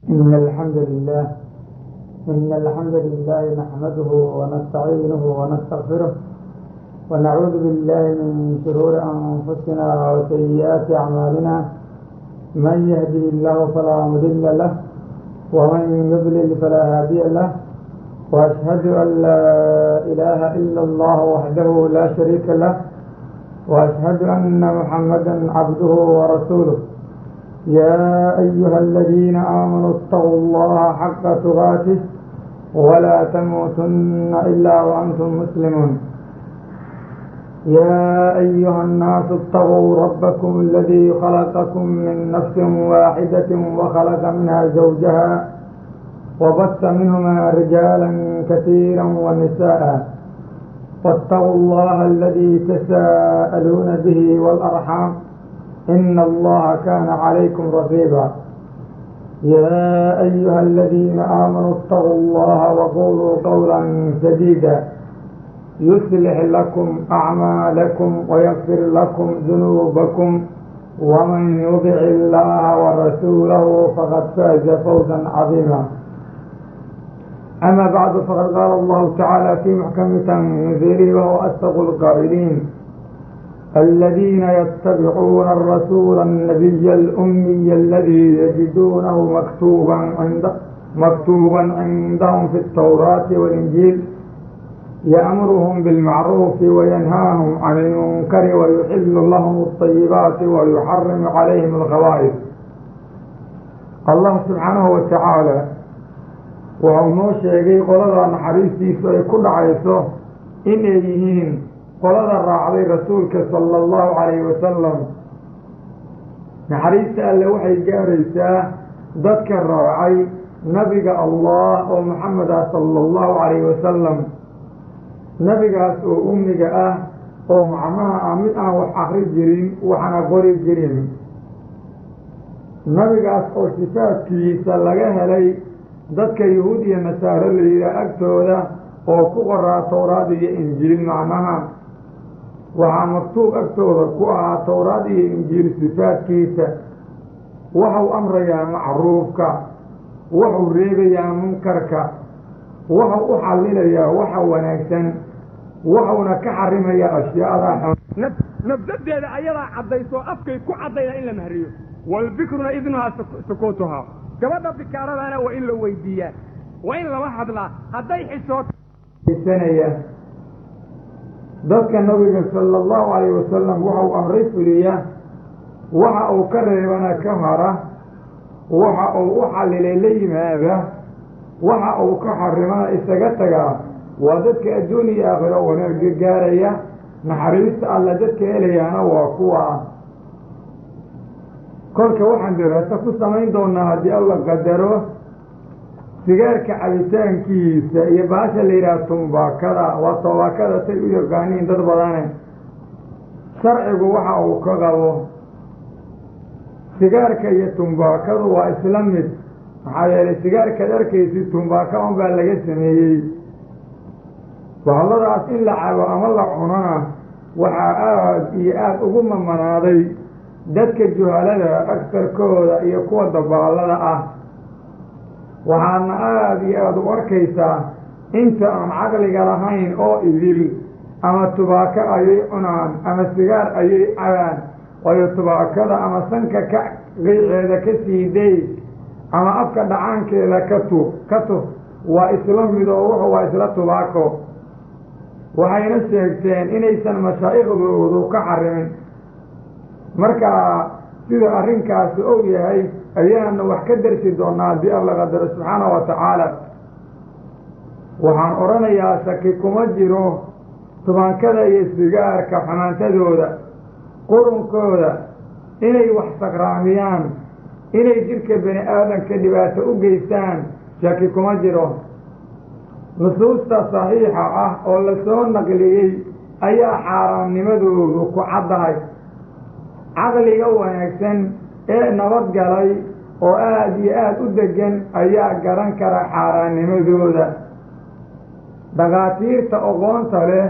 إن الحمد لله إن الحمد لله نحمده ونستعينه ونستغفره ونعوذ بالله من شرور أنفسنا وسيئات أعمالنا، من يهده الله فلا مضل له ومن يضلل فلا هادي له، وأشهد أن لا إله إلا الله وحده لا شريك له، وأشهد أن محمدا عبده ورسوله. يا أيها الذين آمنوا اتقوا الله حق تقاته ولا تموتن إلا وأنتم مسلمون. يا أيها الناس اتقوا ربكم الذي خلقكم من نفس واحدة وخلق منها زوجها وبث منهما رجالا كثيرا ونساء، واتقوا الله الذي تساءلون به والأرحام إن الله كان عليكم رقيبا. يا أيها الذين آمنوا اتقوا الله وقولوا قولا سديدا يصلح لكم أعمالكم ويغفر لكم ذنوبكم، ومن يطع الله ورسوله فقد فاز فوزا عظيما. أما بعد، فقد قال الله تعالى في محكم تنزيله وهو أصدق القائلين: الذين يتبعون الرسول النبي الأمي الذي يجدونه مكتوبا عندهم في التوراة والإنجيل يأمرهم بالمعروف وينهاهم عن المنكر ويحل لهم الطيبات ويحرم عليهم الخبائث. Allah subxaanahu wa tacaala wuxuu noo sheegay qolada naxariistiisu ay ku dhacayso inay yihiin qolada raacday rasuulka sala allahu calayhi wasalam. Naxariista alle waxay gaaraysaa dadka raacay nabiga Allah oo Maxamed ah sala allahu calayhi wasalam, nabigaas oo ummiga ah oo macnaha ah mid aan wax akri jirin waxna qori jirin, nabigaas oo sifaadkiisa laga helay dadka yuhuud iyo nasaaro la yidhaah agtooda oo ku qoraa Towraad iyo Injiil. Macnaha waxaa maktuub agtooda ku ahaa Towraad iyo Injiil sifaadkiisa. Wuxuu amrayaa macruufka, wuxuu reebayaa munkarka, wuxuu u xallilayaa waxa wanaagsan, wuxuuna ka xarimayaa ashyaada xun. Nafsadeeda ayadaa caddayso, afkay ku caddayda in la mahriyo. Walbikruna idnuhaa sukuutuhaa. Gabadha bikaaradana waa in la weydiiyaa, waa in lala hadlaa hadday xishoodsanaya. Dadka nabiga sala allahu calayhi wasalam wuxuu amray fuliya, waxa uu ka reebana ka hara, waxa uu u xallilay la yimaada, waxa uu ka xarimana isaga tagaa, waa dadka adduun iyo aakhiro wanaagga gaaraya. Naxariista alla dadka helayaana waa kuwa. Kolka waxaan diraaso ku samayn doonaa, haddii Alla qadaro, sigaarka cabitaankiisa iyo baasha la yidhaha tumbaakada. Waa tobaakada say u yaqaaniin dad badane. Sharcigu waxa uu ka qabo sigaarka iyo tumbaakadu waa isla mid, maxaa yeelay sigaarkaad arkaysid tumbaaka un baa laga sameeyey. Bahalladaas in la cabo ama la cunona waxaa aada iyo aada ugu mamanaaday dadka juhalada agtarkooda iyo kuwa dabaallada ah. Waxaadna aada iyo aada u arkaysaa inta aan caqliga lahayn oo idil ama tubaako ayay cunaan ama sigaar ayay cabaan, waayo tubaakada ama sanka ka qiiceeda ka siiday ama afka dhacaankeeda ka tuf waa isla mid oo wuxuu waa isla tubaako. Waxayna sheegteen inaysan mashaaikhdoodu ka xarimin. Marka sida arrinkaasi og yahay ayaana wax ka darsi doonaa haddii Alla qadaro subxaanahu wa tacaala. Waxaan odhanayaa, shaki kuma jiro tubaakada iyo sigaarka xumaantadooda, qurunkooda, inay wax sakraamiyaan, inay jidhka bani aadamka dhibaato u geystaan, shaki kuma jiro. Nusuusta saxiixa ah oo lasoo naqliyey ayaa xaaraamnimadoodu ku caddahay. Caqliga wanaagsan ee nabadgalay oo aada iyo aada u deggan ayaa garan kara xaaraannimadooda. Dhakhaatiirta aqoonta leh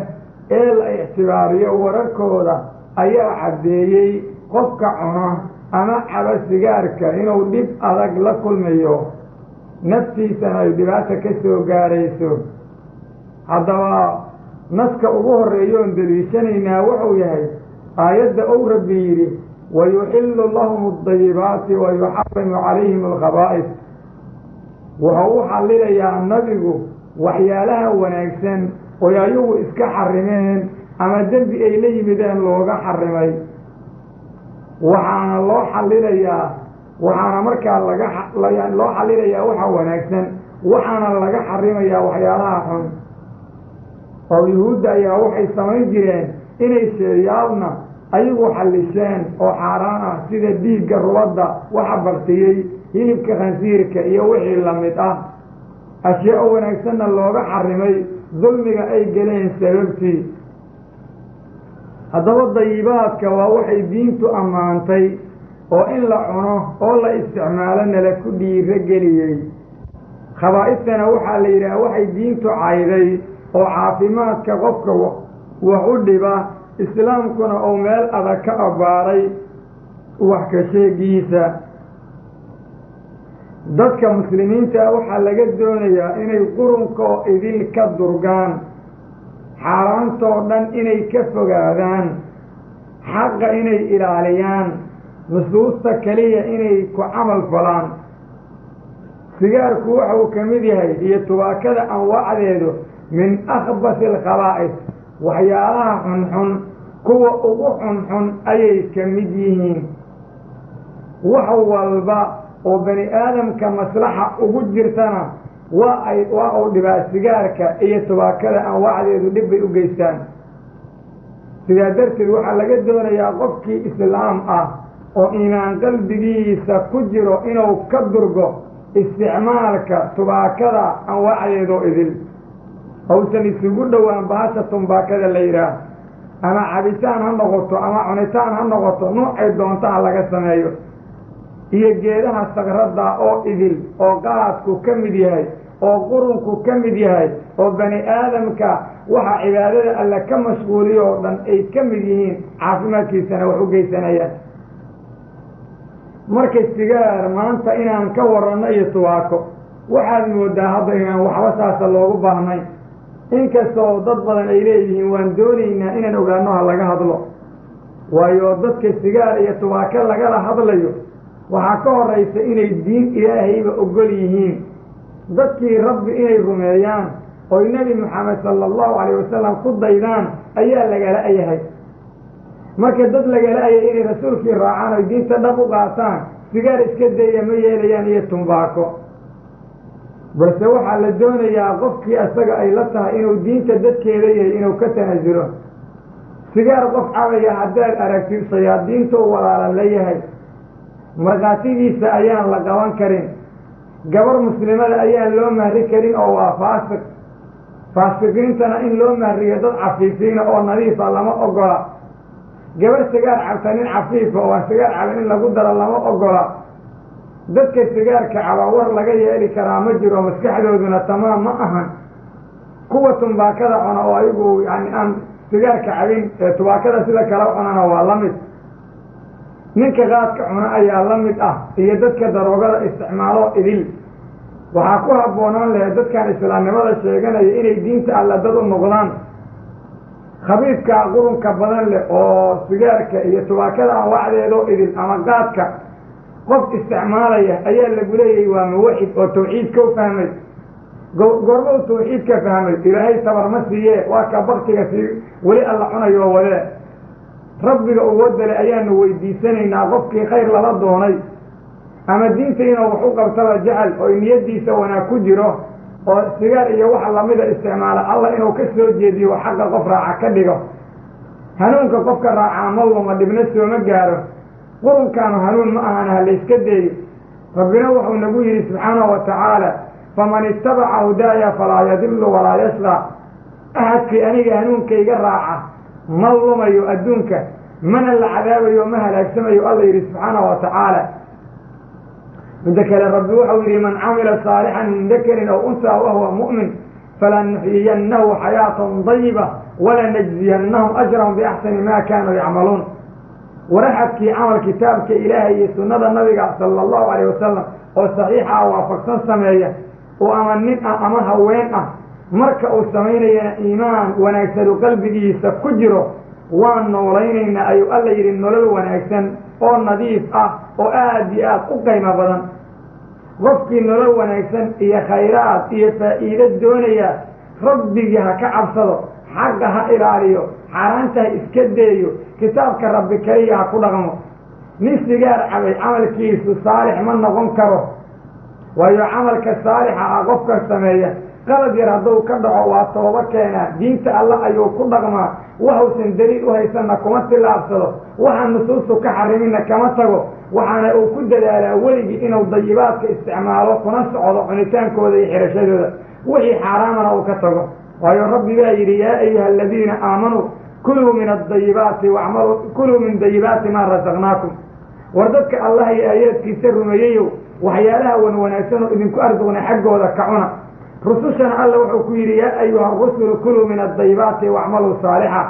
ee la ictibaariyo wararkooda ayaa caddeeyey qofka cuna ama caba sigaarka inuu dhib adag la kulmayo. Naftiisana ay dhibaata ka soo gaarayso. Haddaba naska ugu horreeyoon deliishanaynaa wuxuu yahay aayadda uu Rabbi yidhi: "Wayuxillu lahum addayibaati wa yuxarimu calayhim alkhabaa'is." Wuxuu u xallilayaa nabigu waxyaalaha wanaagsan oy ayagu iska xarimeen ama dembi ay la yimideen looga xarimay. Waxaana loo xallilayaa, waxaana markaa laga loo xallilayaa waxa wanaagsan, waxaana laga xarimayaa waxyaalaha xun. Oo Yuhuudda ayaa waxay samayn jireen inay sheeyaalna ayagu xallisheen oo xaaraan ah, sida dhiigga rubadda, waxa baktiyey, hilibka khansiirka iyo wixii lamid ah. Ashyaa wanaagsanna looga xarimay dulmiga ay galeen sababtii. Haddaba dayibaadka waa waxay diintu ammaantay oo in la cuno oo la isticmaalo nala ku dhiiro geliyey. Khabaa'istana waxaa la yidhaha waxay diintu cayday oo caafimaadka qofka wax u dhiba, Islaamkuna uu meel adag ka abbaaray wax ka sheegiisa. Dadka muslimiinta waxaa laga doonayaa inay qurunkoo idil ka durgaan, xaaraantoo dhan inay ka fogaadaan, xaqa inay ilaaliyaan, nusuusta keliya inay ku camal falaan. Sigaarku wuxuu ka mid yahay iyo tubaakada anwaacdeedu min akhbasi alkhabaa'is, waxyaalaha xunxun kuwa ugu xunxun ayay ka mid yihiin. Wax walba oo bani aadamka maslaxa ugu jirtana waa ay waa uu dhibaa. Sigaarka iyo tubaakada anwaacdeedu dhib bay u geystaan. Sidaa darteed waxaa laga doonayaa qofkii islaam ah oo iimaan qalbigiisa ku jiro inuu ka durgo isticmaalka tubaakada anwaacdeedoo idil, hausan isugu dhowaan bahasha tumbaakada la yidhaah, ama cabitaan ha noqoto ama cunitaan ha noqoto, nuucay doonta ha laga sameeyo, iyo geedaha sakradda oo idil, oo qaadku ka mid yahay, oo qurunku ka mid yahay, oo bani aadamka waxa cibaadada Alle ka mashquuliyo oo dhan ay ka mid yihiin, caafimaadkiisana wax u geysanayaan. Marka sigaar maanta inaan ka waranno iyo tubaako waxaad moodaa hadda inaan waxba saasa loogu baahnay, inkastoo dad badan ay leeyihiin waan doonaynaa inaan ogaano, ha laga hadlo. Waayo, dadka sigaar iyo tubaako lagala hadlayo waxaa ka horaysa inay diin Ilaahayba ogol yihiin, dadkii Rabbi inay rumeeyaan oy Nebi Moxamed sala Allahu calayh wasalam ku daydaan ayaa lagala yahay. Marka dad lagala ayay inay rasuulkii raacaan oy diinta dhab u qaataan, sigaar iska daya ma yeelayaan iyo tumbaako. Balse waxaa la doonayaa qofkii asaga ay la tahay inuu diinta dadkeeda yahay inuu ka tanaasulo. Sigaar qof cabaya haddaad aragtid, shayaadiintuu walaala la yahay, markhaatigiisa ayaan la qaban karin, gabar muslimada ayaan loo mahri karin oo waa faasiq. Faasiqiintana in loo mahriyo dad cafiifiina oo nadiifa lama ogola. Gabar sigaar cabta nin cafiifa oo aan sigaar cabin in lagu daro lama ogola. Dadka sigaarka caba war laga yeeli karaa ma jiro, maskaxdooduna tamaam ma ahan. Kuwa tumbaakada cuna oo ayagu yani aan sigaarka cabin ee tubaakada sida kala cunana waa la mid. Ninka qaadka cuna ayaa la mid ah iyo dadka daroogada isticmaalo idil. Waxaa ku habboonaan lahayd dadkan islaamnimada sheeganaya inay diinta Alla dad u noqdaan. Khabiidka qurunka badan leh oo sigaarka iyo tubaakada anwaacdeedoo idil ama qaadka qof isticmaalaya ayaa lagu leeyahay waa muwaxid oo tawxiidka u fahmay. Goorma uu tawxiidka fahmay? Ilaahay tabar ma siiye, waa ka baktiga sii weli Alla cunayo wadee. Rabbiga uu wadale ayaanu weydiisanaynaa qofkii khayr lala doonay ama diinta inuu wax u qabtaba jecel oo niyadiisa wanaag ku jiro oo sigaar iyo waxa lamida isticmaala, Alla inuu ka soo jeediyo, xaqa qof raaca ka dhigo. Hanuunka qofka raacaa ma luma, dhibna sooma gaaro. Qurunkaanu hanuun ma ahan, ha layska deeyo. Rabbina wuxuu nagu yidhi subxaanahu wa tacaala: "Faman ittabaca hudaaya falaa yadilu walaa yashqa." Axadkii aniga hanuunkayga raaca ma lumayo adduunka, mana la cadaabayo, ma halaagsamayo, Alla yidhi subxaanahu wa tacaala. Midda kale, Rabbi wuxuu yidhi: "Man camila saalixan min dakarin aw unhaa wahuwa mu'min falanuxyiyannahu xayaatan dayiba walanajziyannahum ajrahum biaxsani ma kaanuu yacmaluun." Waraxadkii camal kitaabka Ilaahay iyo sunnada nabiga sala Allahu calayh wasalam oo saxiixa ah waafaqsan sameeya oo ama nin ah ama haween ah, marka uu samaynayana iimaan wanaagsanu qalbigiisa ku jiro, waan noolaynaynaa ayuu Alla yidhi, nolol wanaagsan oo nadiif ah oo aad iyo aad u qiimo badan. Qofkii nolol wanaagsan iyo khayraad iyo faa'iido doonaya, Rabbigii ha ka cabsado, xaqa ha ilaaliyo, xaaraanta ha iska deeyo, kitaabka Rabbi keliya ha ku dhaqmo. Nin sigaar cabay camalkiisu saalix ma noqon karo, waayo camalka saalixa ah qofka sameeya qalad yar hadduu ka dhaco waa toobo keenaa, diinta Alla ayuu ku dhaqmaa, waxuusan daliil u haysanna kuma tillaabsado, waxaan nusuustu ka xariminna kama tago, waxaana uu ku dadaalaa weligii inuu dayibaadka isticmaalo kuna socdo cunitaankooda iyo xirashadooda, wixii xaaraamana uu ka tago. Waayo Rabbi baa yidhi: "Yaa ayuha aladiina aamanuu kuluu min adayibaati wacmaluu, kuluu min dayibaati maa rasaqnaakum." War dadka Allah iyo aayaadkiisa rumeeyeyow, waxyaalaha wan wanaagsan oo idinku arsuqnay xaggooda ka cuna. Rusushana Alla wuxuu ku yidhi: "Yaa ayuha arusulu kuluu min adayibaati wacmaluu saalixa."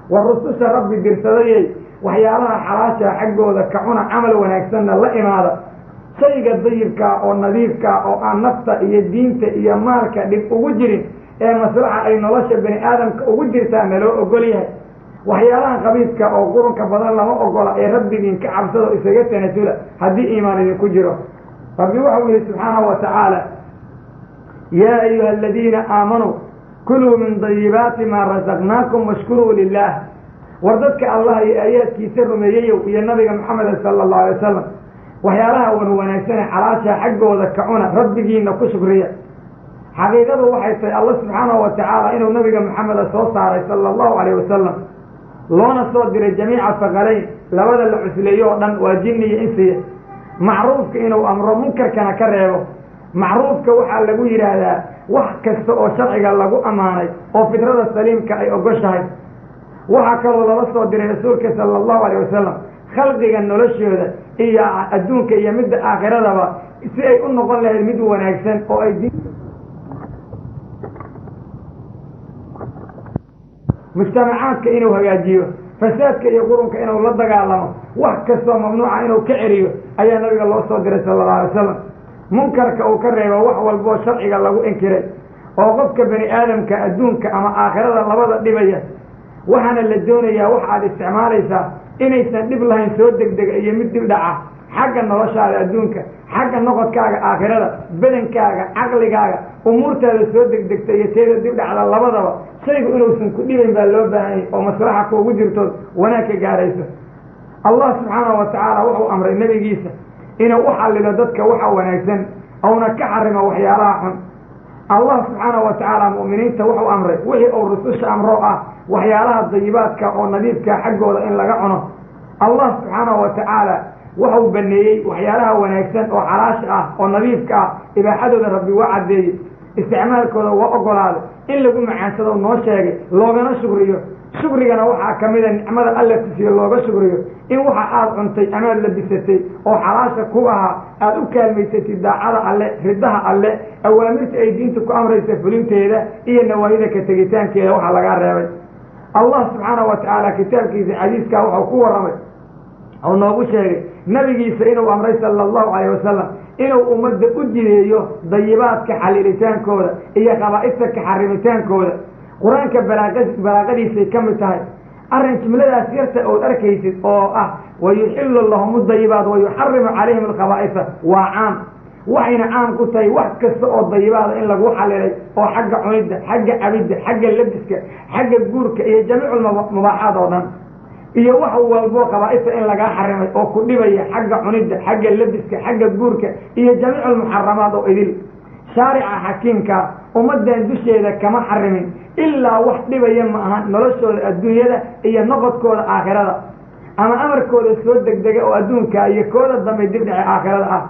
War rususha Rabbi dirsadayey, waxyaalaha xalaasha xaggooda ka cuna, camal wanaagsanna la imaada. Shayga dayibkaa oo nadiifkaa oo aan nafta iyo diinta iyo maalka dhib ugu jirin ee maslaxa ay nolosha bani aadamka ugu jirtaa naloo ogol yahay. Waxyaalaha khabiidka oo qurunka badan lama ogola, ee Rabbigiin ka cabsado, isaga tanasula haddii iimaan idinku jiro. Rabbi wuxuu yidhi subxaanahu wa tacaala: "Yaa ayuha aladiina aamanuu kuluu min dayibaati maa rasaqnaakum washkuruu lilaah." War dadka Allah iyo aayaadkiisa rumeeyeyow iyo nabiga Maxameda sala allahu alay wasalam, waxyaalaha wan wanaagsane xalaasha xaggooda ka cuna, Rabbigiina ku shukriya. Xaqiiqadu waxay tahay Alla subxaanahu wa tacaala inuu nabiga Maxameda soo saaray sala allahu calayh wasalam, loona soo diray jamiica saqalayn, labada la cusleeyo oo dhan, waa jinni iyo insiya, macruufka inuu amro, munkarkana ka reebo. Macruufka waxaa lagu yidhaahdaa wax kasta oo sharciga lagu ammaanay oo fitrada saliimka ay ogoshahay. Waxaa kaloo lala soo diray rasuulka sala allahu alayh wasalam khalqiga noloshooda iyo adduunka iyo midda aakhiradaba si ay u noqon lahayd mid wanaagsan oo ay mujtamacaadka inuu hagaajiyo, fasaadka iyo qurunka inuu la dagaalamo, wax kastoo mamnuuca inuu ka celiyo ayaa nabiga loo soo diray sala allahu alay wasalam. Munkarka uu ka reebo wax walboo sharciga lagu inkiray oo qofka bani aadamka adduunka ama aakhirada labada dhibaya. Waxaana la doonayaa wax aad isticmaalaysaa inaysan dhib lahayn soo degdega iyo mid dhib dhaca, xagga noloshaada adduunka, xagga noqodkaaga aakhirada, badankaaga, caqligaaga, umuurtaada soo degdegta iyo teeda dib dhacda labadaba, shaygu inuusan ku dhibayn baa loo baahanyay oo maslaxa kuugu jirtood wanaag ka gaarayso. Allah subxaanahu wa tacaala wuxuu amray nebigiisa inuu u xallilo dadka waxa wanaagsan ouna ka xarimo waxyaalaha xun. Allah subxaanahu wa tacaala mu'miniinta wuxuu amray wixii uu rususha amroo ah waxyaalaha dayibaadka oo nadiifka xaggooda in laga cuno. Allah subxaanahu wa tacaala wuxuu baneeyey waxyaalaha wanaagsan oo xalaasha ah oo nadiifka ah, ibaaxadooda Rabbi waa caddeeyey, isticmaalkooda waa ogolaaday, in lagu macaansado noo sheegay, loogana shukriyo. Shukrigana waxaa ka mida nicmada Alla kusiiyo looga shukriyo in waxa aad cuntay amaad labisatay oo xalaasha ku ahaa aada u kaalmaysatid daacada Alle, ridaha Alle, awaamirta ay diinta ku amraysa fulinteeda iyo nawaahida ka tegitaankeeda waxaa lagaa reebay. Allah subxaanahu wa tacaala kitaabkiisa xadiiskaa wuxuu ku warramay oo noogu sheegay nabigiisa inuu amray sala allahu calayh wasalam inuu ummadda u jideeyo dayibaadka xaliilitaankooda iyo khabaa'ista ka xarimitaankooda. Qur-aanka balaaqadiisay ka mid tahay arrin jumladaas yarta ood arkaysid oo ah "wayuxillu lahum dayibaat wayuxarimu calayhim alkhabaa'isa", waa caam. Waxayna caam ku tahay wax kasta oo dayibaada in lagu xalilay oo xagga cunidda, xagga cabidda, xagga labiska, xagga guurka iyo jamiiculmubaaxaad oo dhan, iyo wax walbo khabaa'ista in lagaa xarimay oo ku dhibaya xagga cunidda, xagga labiska, xagga guurka iyo jamiiculmuxaramaad oo idil. Shaarica xakiimka ummaddan dusheeda kama xarimin ilaa wax dhibaya ma aha noloshooda adduunyada iyo noqodkooda aakhirada, ama amarkooda soo degdega oo adduunka iyo kooda dambe dib dhace aakhirada ah.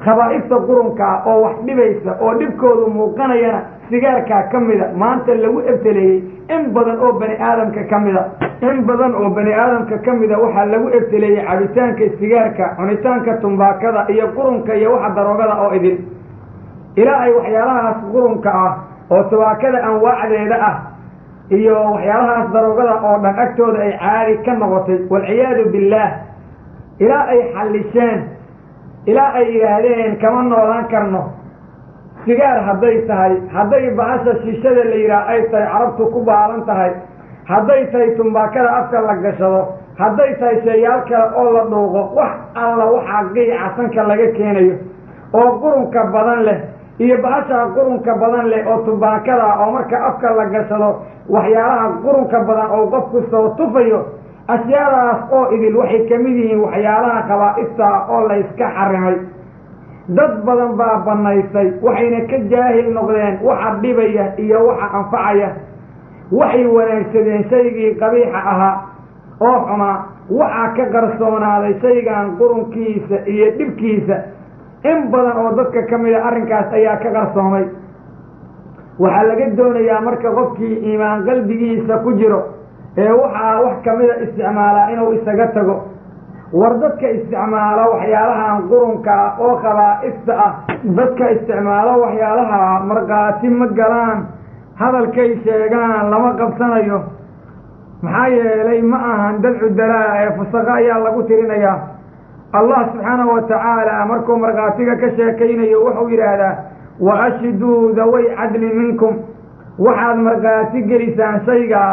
Khabaa'ista qurunkaa oo wax dhibaysa oo dhibkoodu muuqanayana sigaarkaa ka mida maanta lagu ebteleeyey in badan oo bani aadamka ka mida. In badan oo bani aadamka ka mida waxaa lagu ebteleeyey cabitaanka sigaarka, cunitaanka tumbaakada iyo qurunka iyo waxa daroogada oo idil, ilaa ay waxyaalahaas qurunka ah oo tubaakada anwaacdeeda ah iyo waxyaalahaas daroogada oo dhan agtooda ay caadi ka noqotay, walciyaadu billaah, ilaa ay xallisheen Ilaa ay yidhaahdeen kama noolaan karno. Sigaar hadday tahay, hadday bahasha shiishada la yidhaah ay tahay, carabtu ku baalan tahay, hadday tahay tumbaakada afka la gashado, hadday tahay sheeyaal kale oo la dhuuqo, wax alla waxaa qiica sanka laga keenayo oo qurunka badan leh iyo bahashaa qurunka badan leh oo tumbaakada oo marka afka la gashado waxyaalaha qurunka badan oo qofku soo tufayo, ashyaadaas oo idil waxay ka mid yihiin waxyaalaha khabaa'ifta oo layska xarimay. Dad badan baa bannaysay, waxayna ka jaahil noqdeen waxa dhibaya iyo waxa anfacaya. Waxay wanaagsadeen shaygii qabiixa ahaa oo xumaa, waxaa ka qarsoonaaday shaygan qurunkiisa iyo dhibkiisa. In badan oo dadka ka mida arrinkaas ayaa ka qarsoomay. Waxaa laga doonayaa marka qofkii iimaan qalbigiisa ku jiro ee waxaa wax kamida isticmaalaa inuu isaga tago. War dadka isticmaalo waxyaalahan qurunka ah oo khabaa'ifta ah, dadka isticmaalo waxyaalaha markhaati ma galaan, hadalkay sheegaan lama qabsanayo. Maxaa yeelay ma ahan dad cudalaa ee fusaqa ayaa lagu tirinayaa. Allah subxaanahu wa tacaala markuu markhaatiga ka sheekaynayo wuxuu yidhaahdaa: wa ashhiduu daway cadli minkum. Waxaad markhaati gelisaan shaygaa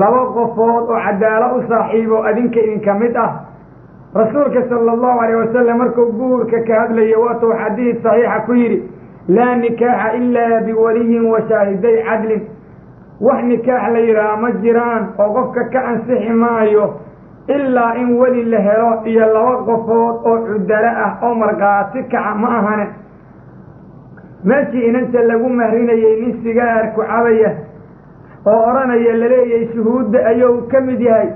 laba qofood oo cadaalo u saaxiibo adinka idinka mid ah. Rasuulka sala allahu alayh wasalam markuu guurka ka hadlayo waatuu xadiid saxiixa ku yidhi: laa nikaaxa ilaa biwaliyin wa shaahiday cadlin. Wax nikaax la yidhaha ma jiraan oo qofka ka ansixi maayo ilaa in weli la helo iyo laba qofood oo cudalo ah oo markhaati kaca ma ahane. Meeshii inanta lagu mahrinayay nin sigaarku cabaya oo odhanaya laleeyahay shuhuudda ayuu ka mid yahay,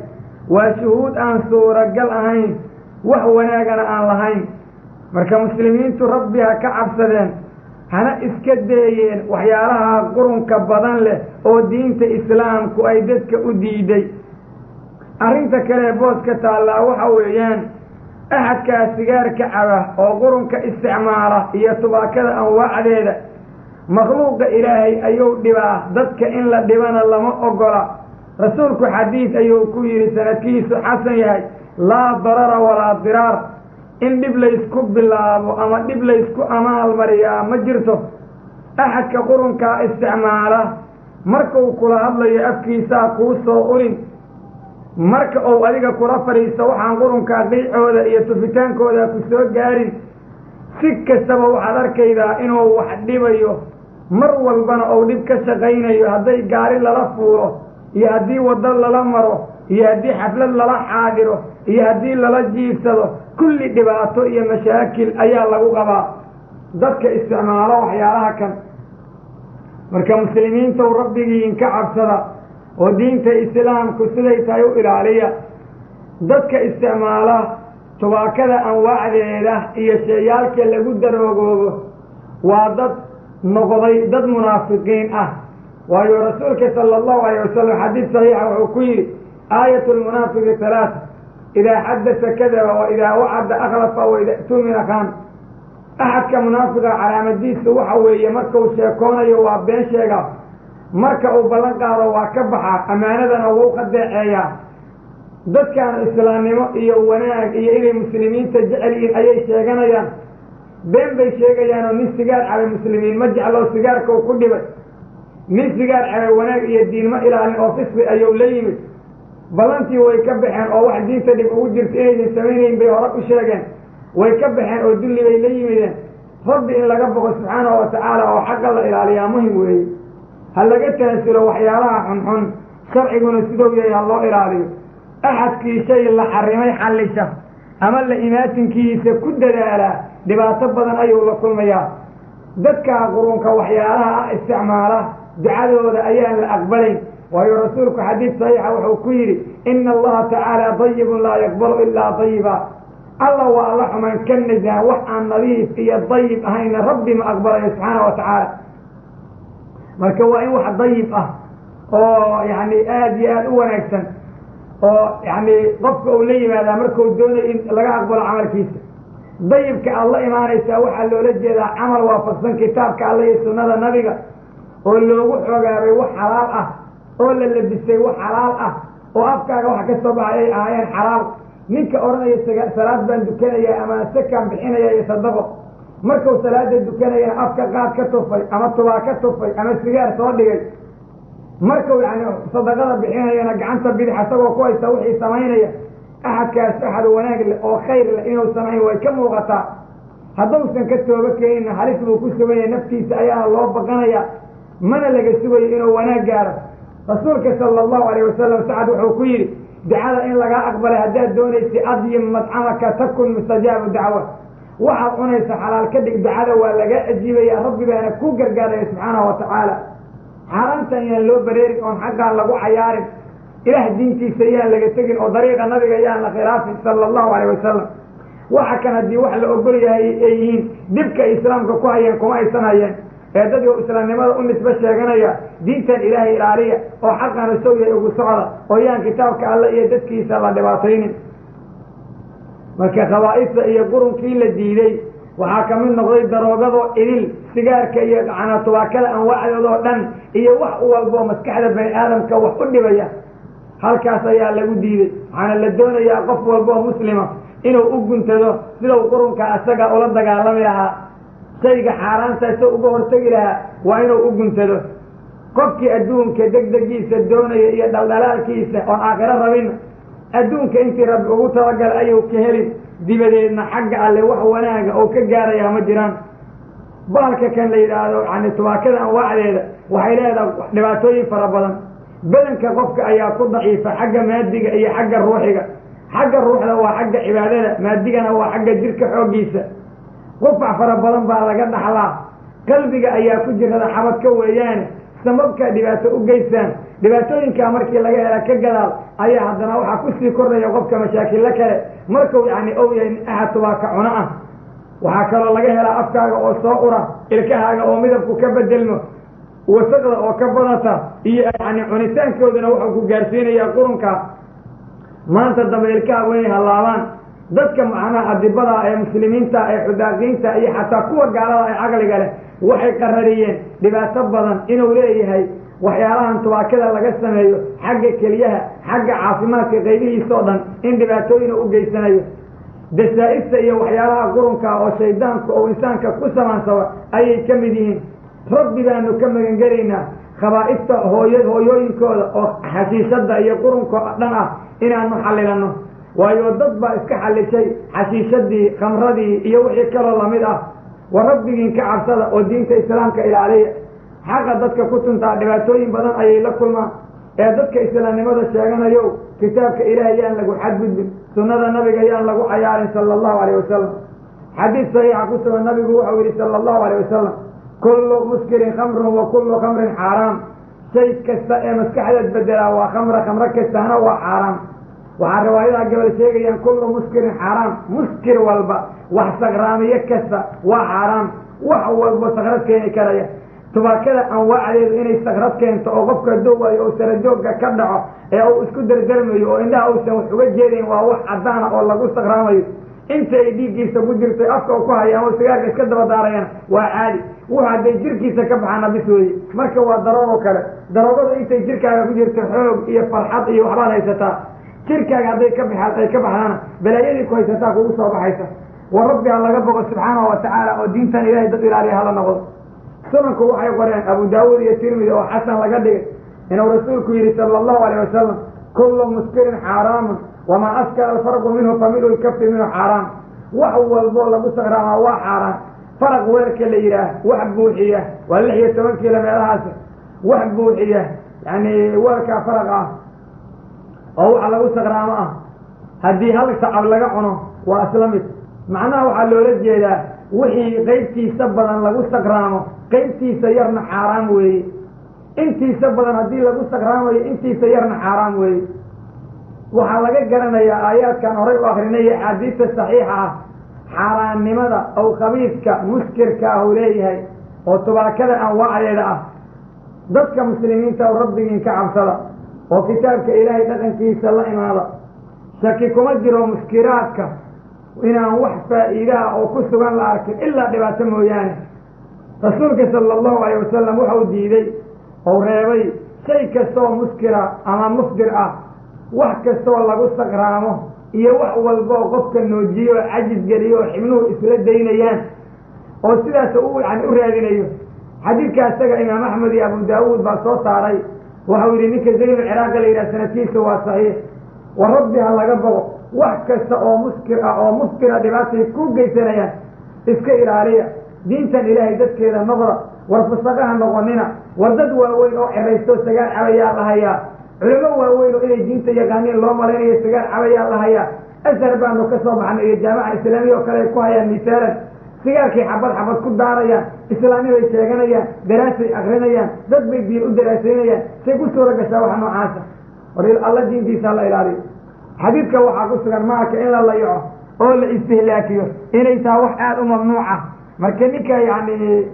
waa shuhuud aan suuragal ahayn, wax wanaagana aan lahayn. Marka muslimiintu rabbi ha ka cabsadeen, hana iska deeyeen waxyaalaha qurunka badan leh oo diinta islaamku ay dadka u diiday. Arrinta kale booska taallaa waxa weeyaan, axadkaa sigaarka caba oo qurunka isticmaala iyo tubaakada anwaacdeeda, makhluuqa ilaahay ayuu dhibaa. Dadka in la dhibana lama ogola. Rasuulku xadiid ayuu ku yidhi sanadkiisu xasan yahay: laa darara walaa diraar. In dhib laysku bilaabo ama dhib laysku amaal mariyaa ma jirto. Axadka qurunkaa isticmaala markuu kula hadlayo afkiisaa kuu soo urin, marka uu adiga kula fadhiisto waxaan qurunkaa qiicooda iyo tufitaankooda ku soo gaarin. Si kastaba waxaad arkaydaa inuu wax dhibayo, mar walbana uu dhib ka shaqaynayo. Hadday gaari lala fuulo iyo haddii waddo lala maro iyo haddii xaflad lala xaadiro iyo haddii lala jiifsado, kulli dhibaato iyo mashaakil ayaa lagu qabaa dadka isticmaalo waxyaalaha kan. Marka muslimiintow, rabbigiin ka cabsada oo diinta islaamku siday tahay u ilaaliya. Dadka isticmaala tubaakada anwaacdeeda iyo sheeyaalka lagu daroogoobo waa dad noqday dad munaafiqiin ah. Waayo rasuulka sala allahu alayh wasalam xadiid saxiixa wuxuu ku yidhi: aayatu lmunaafiqi halaata: idaa xadasa kadaba, wa idaa wacada akhlafa, wa ida tumina khaan. Axadka munaafiqa calaamadiisu waxa weeye, markuu sheekoonayo waa been sheegaa, marka uu ballan qaado waa ka baxaa, ammaanadana wuu ka deeceeyaa. Dadkan islaamnimo iyo wanaag iyo inay muslimiinta jecel yihiin ayay sheeganayaan, been bay sheegayaanoo nin sigaar cabay muslimiin ma jeclo, sigaarkau ku dhibay. Nin sigaar cabay wanaag iyo diin ma ilaalin oo fisqi ayuu la yimid. Ballantii way ka baxeen oo wax diinta dhib ugu jirta inaysan samaynayn bay hore u sheegeen, way ka baxeen oo dulli bay la yimideen. Rabbi in laga boqo subxaanahu wa tacaala oo xaqa la ilaaliyaa muhim weeye. Ha laga taansulo waxyaalaha xunxun, sharciguna sidou yahay ha loo ilaaliyo. Axadkii shay la xarimay xallisha ama la imaatinkiisa ku dadaalaa dhibaato badan ayuu la kulmayaa. Dadkaa qurunka waxyaalaha ah isticmaala ducadooda ayaan la aqbalayn. Waayo rasuulku xadiid saxiixa wuxuu ku yidhi: ina allaha tacaala dayibun laa yaqbalu ilaa dayiba. Alla waa alla xumayn ka nasahan, wax aan nadiif iyo dayib ahayna rabbi ma aqbalayo subxaana wa tacaala. Marka waa in wax dayib ah oo yacni aada iyo aada u wanaagsan oo yacni qofka uu la yimaadaa markuu doonayo in laga aqbalo camalkiisa. Dayibka aad la imaanaysaa waxaa loola jeedaa camal waafaqsan kitaabka alla iyo sunnada nabiga, oo loogu xoogaabay wax xalaal ah, oo la labisay wax xalaal ah, oo afkaaga wax ka soo baxay ay ahaayeen xalaal. Ninka odhanaya salaad baan dukanaya ama sakaan bixinaya iyo sadaqo, markuu salaada dukanayana afka qaad ka tufay ama tubaa ka tufay ama sigaar soo dhigay, markuu yani sadaqada bixinayana gacanta bidix isagoo ku haysta wixii samaynaya, axadkaas axad wanaag leh oo khayr leh inuu samayn way ka muuqataa. Hadduusan ka toobo keeninna halis buu ku suganya, naftiisa ayaana loo baqanaya, mana laga sugayo inuu wanaag gaaro. Rasuulka sala allahu alayh wasalam Sacad wuxuu ku yidhi, ducada in lagaa aqbalay haddaad doonaysa, adyib madcamaka takun mustajaabu dacwa. Waxaad cunaysa xalaal ka dhig, ducada waa laga ajiibaya, Rabbi baana ku gargaaraya subxaanahu watacaala. Xaaraantan yaan loo bareerin oon xaqaan lagu cayaarin, Ilaah diintiisa yaan laga tegin oo dariiqa nabiga yaan la khilaafin sala allahu alayh wasalam. Waxa kan haddii wax la ogol yahay ay yihiin, dhibka ay islaamka ku hayeen kuma aysan hayeen. Ee dadii islaamnimada u nisbo sheeganaya, diintan Ilaahay ilaaliya oo xaqan isaw yahay ugu socda, oo yaan kitaabka Alle iyo dadkiisa la dhibaataynin. Marka khabaa'ista iyo qurunkii la diiday waxaa ka mid noqday daroogadoo idil, sigaarka iyo tubaakada anwaacdoodoo dhan iyo wax walboo maskaxda bani aadamka wax u dhibaya, halkaas ayaa lagu diiday. Waxaana la doonayaa qof walboo muslima inuu u guntado sidau qurunka asaga ula dagaalami lahaa, shayga xaaraanta isa uga hortegi lahaa, waa inuu u guntado. Qofkii adduunka degdegiisa doonaya iyo dhaldhalaalkiisa oon aakhiro rabin, adduunka intii Rabbi ugu talagalay ayuu ka helin, dibadeedna xagga Alle wax wanaaga oo ka gaarayaa ma jiraan. Baalka kan la yidhaahdo yani tubaakada anwaacdeeda waxay leedahay dhibaatooyin fara badan. Badanka qofka ayaa ku daciifa xagga maadiga iyo xagga ruuxiga. Xagga ruuxda waa xagga cibaadada, maadigana waa xagga jirka xooggiisa. Qufac fara badan baa laga dhaxlaa, qalbiga ayaa ku jirada xabadka weeyaane, sababkaa dhibaato u geystaan. Dhibaatooyinkaa markii laga hela ka gadaal ayaa haddana waxaa kusii kordhaya qofka mashaakilla kale markuu yani ou yahay axad tubaaka cuno ah. Waxaa kaloo laga helaa afkaaga oo soo ura, ilkahaaga oo midabku ka bedelmo, wasaqda oo ka badata, iyo yani cunitaankooduna wuxuu ku gaarsiinayaa qurunka maanta dambe ilkahaagu inay hallaabaan. Dadka macnaha adibada ee muslimiinta ee xudaaqiinta iyo xataa kuwa gaalada ee caqliga leh waxay qarariyeen dhibaato badan inuu leeyahay waxyaalahan tubaakada laga sameeyo, xagga keliyaha, xagga caafimaadka qaybihiisoo dhan in dhibaatooyin u geysanayo. Dasaa'ista iyo waxyaalaha qurunka oo shaydaanku ou insaanka ku samaansaba ayay ka mid yihiin. Rabbi baanu ka magangelaynaa khabaa'ifta hooyooyinkooda oo xashiishadda iyo qurunka dhan ah inaanu xallilanno, waayo dad baa iska xallishay xashiishadii, khamradii iyo wixii kaloo lamid ah. Wa Rabbigiin ka cabsada oo diinta islaamka ilaaliya. Xaqa dadka ku tuntaa dhibaatooyin badan ayay la kulmaan. Ee dadka islaamnimada sheeganayo, kitaabka Ilaahay yaan lagu xadgudbin, sunnada nabiga yaan lagu cayaarin sala allahu alayh wasalam. Xadiis saxiixa ku sugan nabigu wuxuu yidhi sala allahu alayh wasalam, kullu muskirin khamrun wa kullu khamrin xaaraam. Shay kasta ee maskaxdaad bedelaa waa khamra, khamro kastaana waa xaaraam. Waxaa riwaayadaha gabal sheegayaan kullu muskirin xaaraam, muskir walba, wax sakraamiyo kasta waa xaaraam, wax walba sakrad keeni karaya. Tubaakada anwaacdeedu inay sakrad keento oo qofka hadduu waayo oo sarajoogga ka dhaco ee uu isku dardarmayo oo indhaha uusan wax uga jeedayn, waa wax caddaana oo lagu sakraamayo. Inta ay dhiiggiisa ku jirtay afka u ku haya ama sigaarka iska daba daarayana waa caadi, wuxu hadday jirkiisa ka baxaana bis weeye. Marka waa daroogo kale. Daroogadu intay jirkaaga ku jirto xoog iyo farxad iyo waxbaad haysataa, jirkaaga hadday ka baxaan ay ka baxdaana balaayadii ku haysataa kugu soo baxaysa. Wa Rabbi ha laga boqo subxaanahu watacaala oo diintan Ilahay dad ilaaliya hala noqdo. Sunanku waxay qoreen, Abu Daawuud iyo Tirmidi oo xasan laga dhigay, inuu rasuulku yidhi sala allahu alayh wasalam, kullu muskirin xaaraamun, wamaa askara alfarqu minhu familu lkafi minhu xaaraam. Wax walboo lagu sakraamaa waa xaaraan. Faraq weelka la yidhaah wax buuxiya waa 16 kiilo meelahaasi, wax buuxiya yani weelkaa faraq ah oo waxa lagu sakraamo ah, haddii hal sacab laga cuno waa isla mid. Macnaha waxaa loola jeedaa wixii qaybtiisa badan lagu sakraamo, qaybtiisa yarna xaaraam weeye. Intiisa badan haddii lagu sakraamayo, intiisa yarna xaaraam weeye. Waxaa laga garanayaa aayaadkan horay u akrinay axaadiista saxiixa ah xaaraannimada ow khabiidka muskirka ah uu leeyahay oo tubaakada anwaacdeeda ah. Dadka muslimiinta oo Rabbigiin ka cabsada oo kitaabka Ilaahay dhaqankiisa la imaada. Shaki kuma jiro muskiraadka inaan wax faa'iidaha oo ku sugan la arkin ilaa dhibaato mooyaane. Rasuulka sala allahu alayh wasalam wuxuu diiday ou reebay shay kastaoo muskira ama mufdir ah, wax kastaoo lagu sakraamo iyo wax walba oo qofka noojiyo oo cajis geliyo oo xibnuhu isla daynayaan oo sidaas u yani u raadinayo. Xadiidka isaga Imaam Axmed iyo Abu Daawuud baa soo saaray. Waxau yidhi ninka Zayn Ciraaqi la yidhaha sanadkiisa waa saxiix. Wa rabbi ha laga boqo, wax kasta oo muskir ah oo muskira dhibaatay ku geysanayaan iska ilaaliya. Diintan Ilaahay dadkeeda noqda, war fasaqaha noqonina, war dad waaweyn oo ciraysto sagaar cabayaa la hayaa, culimo waaweyn oo inay diinta yaqaaniin loo malaynayo sagaar cabayaa la hayaa. Ashar baanu ka soo baxnay iyo jaamaca islaamiya oo kale ay ku hayaan misaalan sigaarkay xabad xabad ku daarayaan, islaami bay sheeganayaan, daraasay akrinayaan, dad bay diin u daraasaynayaan. Say ku suura gashaa waxa noocaasa? War alla diintiisa la ilaaliyo. Xadiidka waxaa ku sugan maalka in la layaco oo la istihlaakiyo inay tahay wax aada u mamnuuca. Marka ninka yacni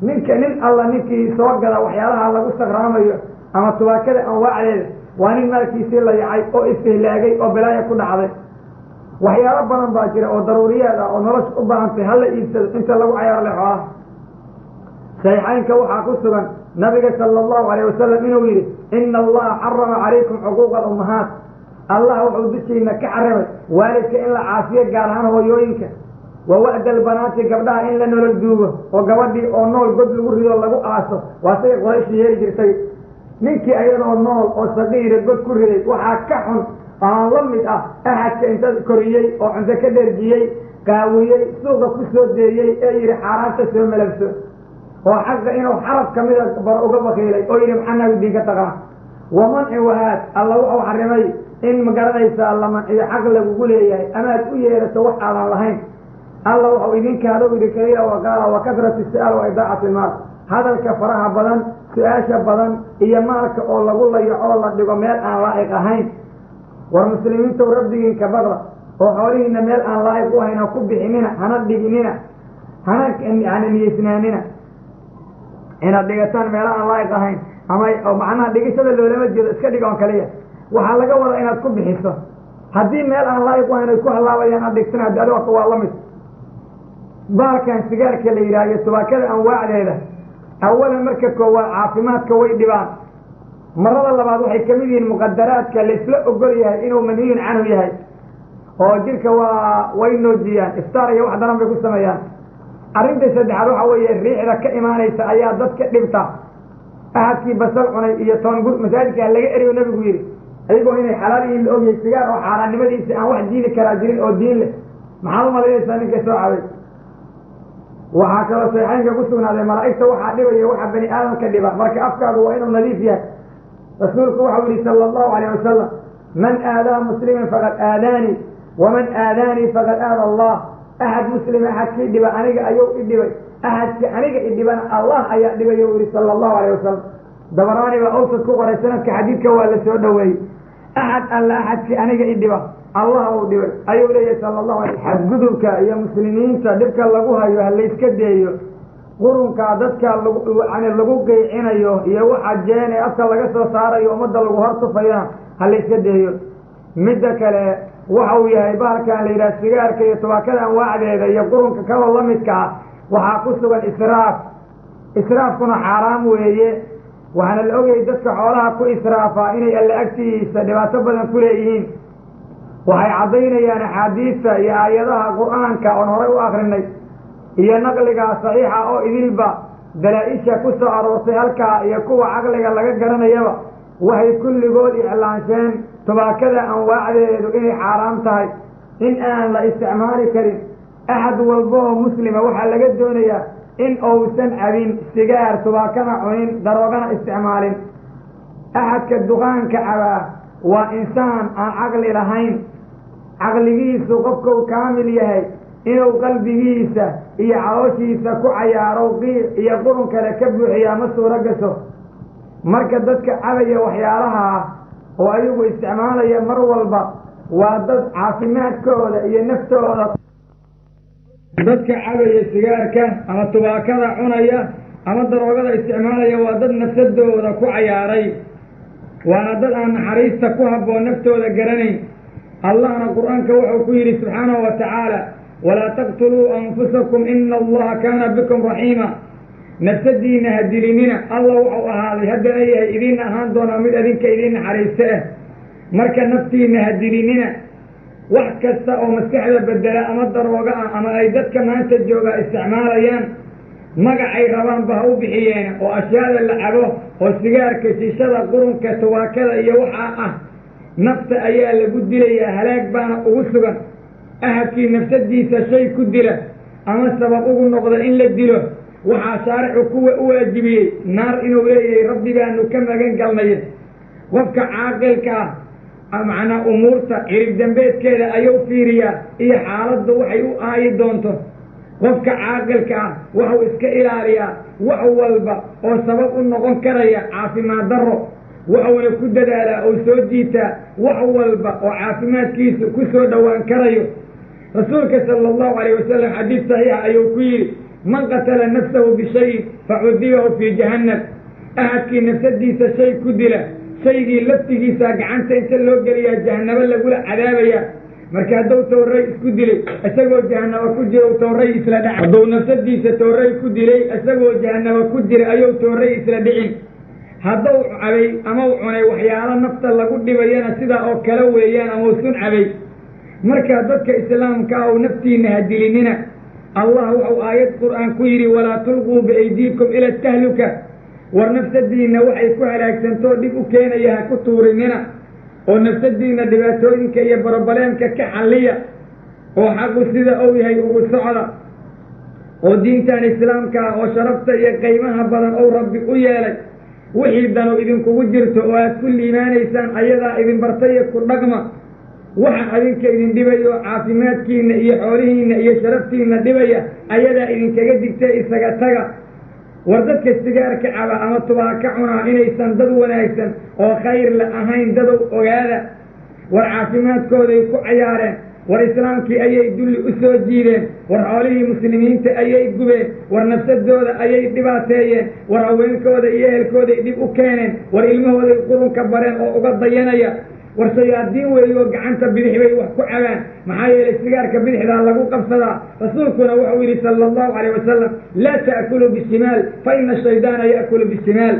ninka nin alla ninkii soo gada waxyaalaha lagu sakraamayo ama tubaakada anwaacdeeda waa nin maalkiisii la yacay oo istihlaagay oo bilaaya ku dhacday. Waxyaalo badan baa jira oo daruuriyaad ah oo nolosha u baahantay hala iibsado inta lagu cayaaro leh xoolaha. Saxiixaynka waxaa ku sugan nabiga sala allahu alayh wasalam inuu yidhi: ina allaha xarama calaykum xuquuqa alummahaat. Allah wuxuu dushiina ka xarimay waalidka in la caasiyo, gaar ahaan hooyooyinka. Wa wa'da albanaati, gabdhaha in la nolol duugo oo gabadhii oo nool god lagu rido lagu aaso, waa say Qorayshi yeeli jirtay. Ninkii ayadoo nool oo saqiira god ku riday waxaa ka xun aan la mid ah axadka inta koriyey oo cunto ka dherjiyey, qaawiyey, suuqa ku soo deeyey ee yidhi xaaraanta soo malabso, oo xaqa inuu xaraf kamida bar uga bakiilay oo yidhi maxaa nagu diin ka taqaa. Wa manci wahaad, alla wuxuu xarimay in magaranaysaa la manciyo xaq lagugu leeyahay amaad u yeerato wax aadan lahayn. Alla wuxuu idinkaada yidhi kaliya waqaala wa kasratu su-aal wa idaacati ilmaal, hadalka faraha badan, su-aasha badan iyo maalka oo lagu layaco oo la dhigo meel aan laa'iq ahayn. War muslimiintow, rabbigiinka baqda oo xoolihiina meel aan laa'iq u ahayn ha ku bixinina, hana dhiginina, hana yani niyeysnaanina inaad dhigataan meelo aan laa'iq ahayn. Ama oo macnaha dhigishada loolama jeedo iska dhig oon kaliya, waxaa laga wadaa inaad ku bixiso. Haddii meel aan laa'iq u ahayn ay ku halaabayaan aad dhigtana, haddi adigo waa la mid. Baalkan sigaarka la yidhaha iyo tubaakada anwaacdeeda, awalan marka koowaad caafimaadka way dhibaan. Marada labaad waxay kamid yihiin muqadaraadka laisla ogol yahay inuu manhiyun canhu yahay, oo jirka waa way noojiyaan, iftaar iyo wax daran bay ku sameeyaan. Arrinta saddexaad waxa weeye riixda ka imaanaysa ayaa dadka dhibta. Ahadkii basal cunay iyo toongur masaajidka laga eriyo nabigu yidhi, ayagoo inay xalaal yihiin la ogyahay, sigaar oo xaaraannimadiisa aan wax diidi karaa jirin oo diin leh, maxaad umalaynaysaa ninka soo cabay? Waxaa kaloo saxiixaynka ku sugnaaday malaa'igta waxaa dhibaya waxa bani aadamka dhiba. Marka afkaagu waa inuu nadiif yahay. Rasuulku waxau yihi sala allahu alayh wasalam: man aadaa musliman faqad aadaanii, waman aadaanii faqad aada allah. Axad muslima axadkii dhiba aniga ayuu i dhibay, axadkii aniga i dhibana Allah ayaa dhibay, u yihi sala allahu alayh wasalam. Dabaraani baa Awsad ku qoray, sanadka xadiidka waa la soo dhoweeyey. Axad alla axadkii aniga i dhiba Allah uu dhibay ayuu leeyahay sala allahu alay. Xadgudubka iyo muslimiinta dhibka lagu hayo ha layska deeyo. Qurunka dadka yani lagu qeycinayo iyo waxa jeen ee afka laga soo saarayo ummadda lagu hortufayana ha layska deeyo. Midda kale waxa uu yahay bahalkan la yidhaha sigaarka iyo tubaakada anwaacdeeda iyo qurunka kaloo la midka ah, waxaa ku sugan israaf. Israafkuna xaaraam weeye. Waxaana la ogayay dadka xoolaha ku israafaa inay alle agtiisa dhibaato badan ku leeyihiin. Waxay caddaynayaan axaadiista iyo aayadaha Qur-aanka oon horay u akrinay iyo naqliga saxiixa oo idilba dalaa-isha ku soo aroortay halkaa iyo kuwa caqliga laga garanayaba, waxay kulligood iclaansheen tubaakada anwaacdeedu inay xaaraam tahay, in aan la isticmaali karin. Axad walba oo muslima waxaa laga doonayaa in uusan cabin sigaar, tubaakana cunin, daroogana isticmaalin. Axadka duqaanka cabaa waa insaan aan caqli lahayn. Caqligiisu qofkau kaamil yahay inuu qalbigiisa iyo calooshiisa ku cayaaro qiic iyo qurun kale ka buuxiyaa ma suuro gasho. Marka dadka cabaya waxyaalaha oo ayagu isticmaalaya mar walba waa dad caafimaadkooda iyo naftooda. Dadka cabaya sigaarka ama tubaakada cunaya ama daroogada isticmaalaya waa dad nafsadooda ku cayaaray, waana dad aan naxariista ku habboon naftooda garanayn. Allahna Qur-aanka wuxuu ku yidhi subxaanahu wa tacaala: walaa taqtuluu anfusakum, ina allaha kaana bikum raxiima. Nafsadiina ha dilinina, Allah wuxuu ahaaday, haddana yahay, idiin ahaan doonaa mid adinka idiin naxariista ah. Marka naftiina ha dilinina. Wax kasta oo maskaxda bedela ama darooga ah ama ay dadka maanta jooga isticmaalayaan, magacay rabaanba ha u bixiyeen, oo ashyaada la cabo oo sigaarka, shishada, qurunka, tubaakada iyo waxaa ah, nafta ayaa lagu dilayaa, halaag baana ugu sugan. Ahadkii nafsadiisa shay ku dila ama sabab ugu noqda in la dilo, waxaa shaaricu kuwa u waajibiyey naar inuu leeyahay. Rabbi baanu ka magan galnay. Qofka caaqilka ah macnaa umuurta cirib dambeedkeeda ayuu fiiriyaa iyo xaaladdu waxay u aayi doonto. Qofka caaqilka ah wuxuu iska ilaaliyaa wax walba oo sabab u noqon karaya caafimaad darro, wuxuuna ku dadaalaa oo soo jiitaa wax walba oo caafimaadkiisu ku soo dhowaan karayo. Rasuulka sala allahu calayh wasalam xadiid saxiixa ayuu ku yidhi: "Man qatala nafsahu bishayin facudibahu fii jahannam." Ahadkii nafsadiisa shay ku dila, shaygii laftigiisa gacanta inta loo geliyaa jahanabo lagula cadaabayaa. Marka hadduu towray isku dilay isagoo jahanabo ku jira, towray isla dhac. Hadduu nafsadiisa towray ku dilay isagoo jahanabo ku jira, ayuu towray isla dhicin. Hadduu cabay ama u cunay waxyaalo nafta lagu dhibayana, sidaa oo kale weeyaan, ama u sun cabay. Marka dadka islaamka ah, naftiina ha dilinina. Allah wuxuu aayad Qur'aan ku yidhi: "Walaa tulquu biaydiikum ila tahluka." War nafsadiinna waxay ku halaagsantoo dhib u keenaya ha ku tuurinina, oo nafsadiinna dhibaatooyinka iyo barobaleemka ka xalliya, oo xaqu sida uu yahay ugu socda, oo diintan islaamka ah oo sharafta iyo qiimaha badan ou Rabbi u yeelay, wixii danu idinkugu jirto oo aad ku liimaanaysaan ayadaa idin bartaya, ku dhaqma. Waxa adinka idin dhibayo, caafimaadkiina iyo xoolihiinna iyo sharaftiinna dhibaya, ayadaa idinkaga digtay, isaga taga. War dadka sigaarka caba ama tubaaka cunaa inaysan dad wanaagsan oo khayr la ahayn, dadow ogaada. War caafimaadkooday ku cayaareen, war islaamkii ayay dulli u soo jiideen, war xoolihii muslimiinta ayay gubeen, war nafsadooda ayay dhibaateeyeen, war haweenkooda iyo ehelkooday dhib u keeneen, war ilmahooday qurunka bareen oo uga dayanaya. War shayaadiin weeyo, gacanta bidix bay wax ku cabaan, maxaa yeelay sigaarka bidixdaa lagu qabsadaa. Rasuulkuna wuxuu yidhi sala allahu calayh wasalam: "Laa ta'kuluu bishimaal, fa ina shaydaana ya'kulu bishimaal."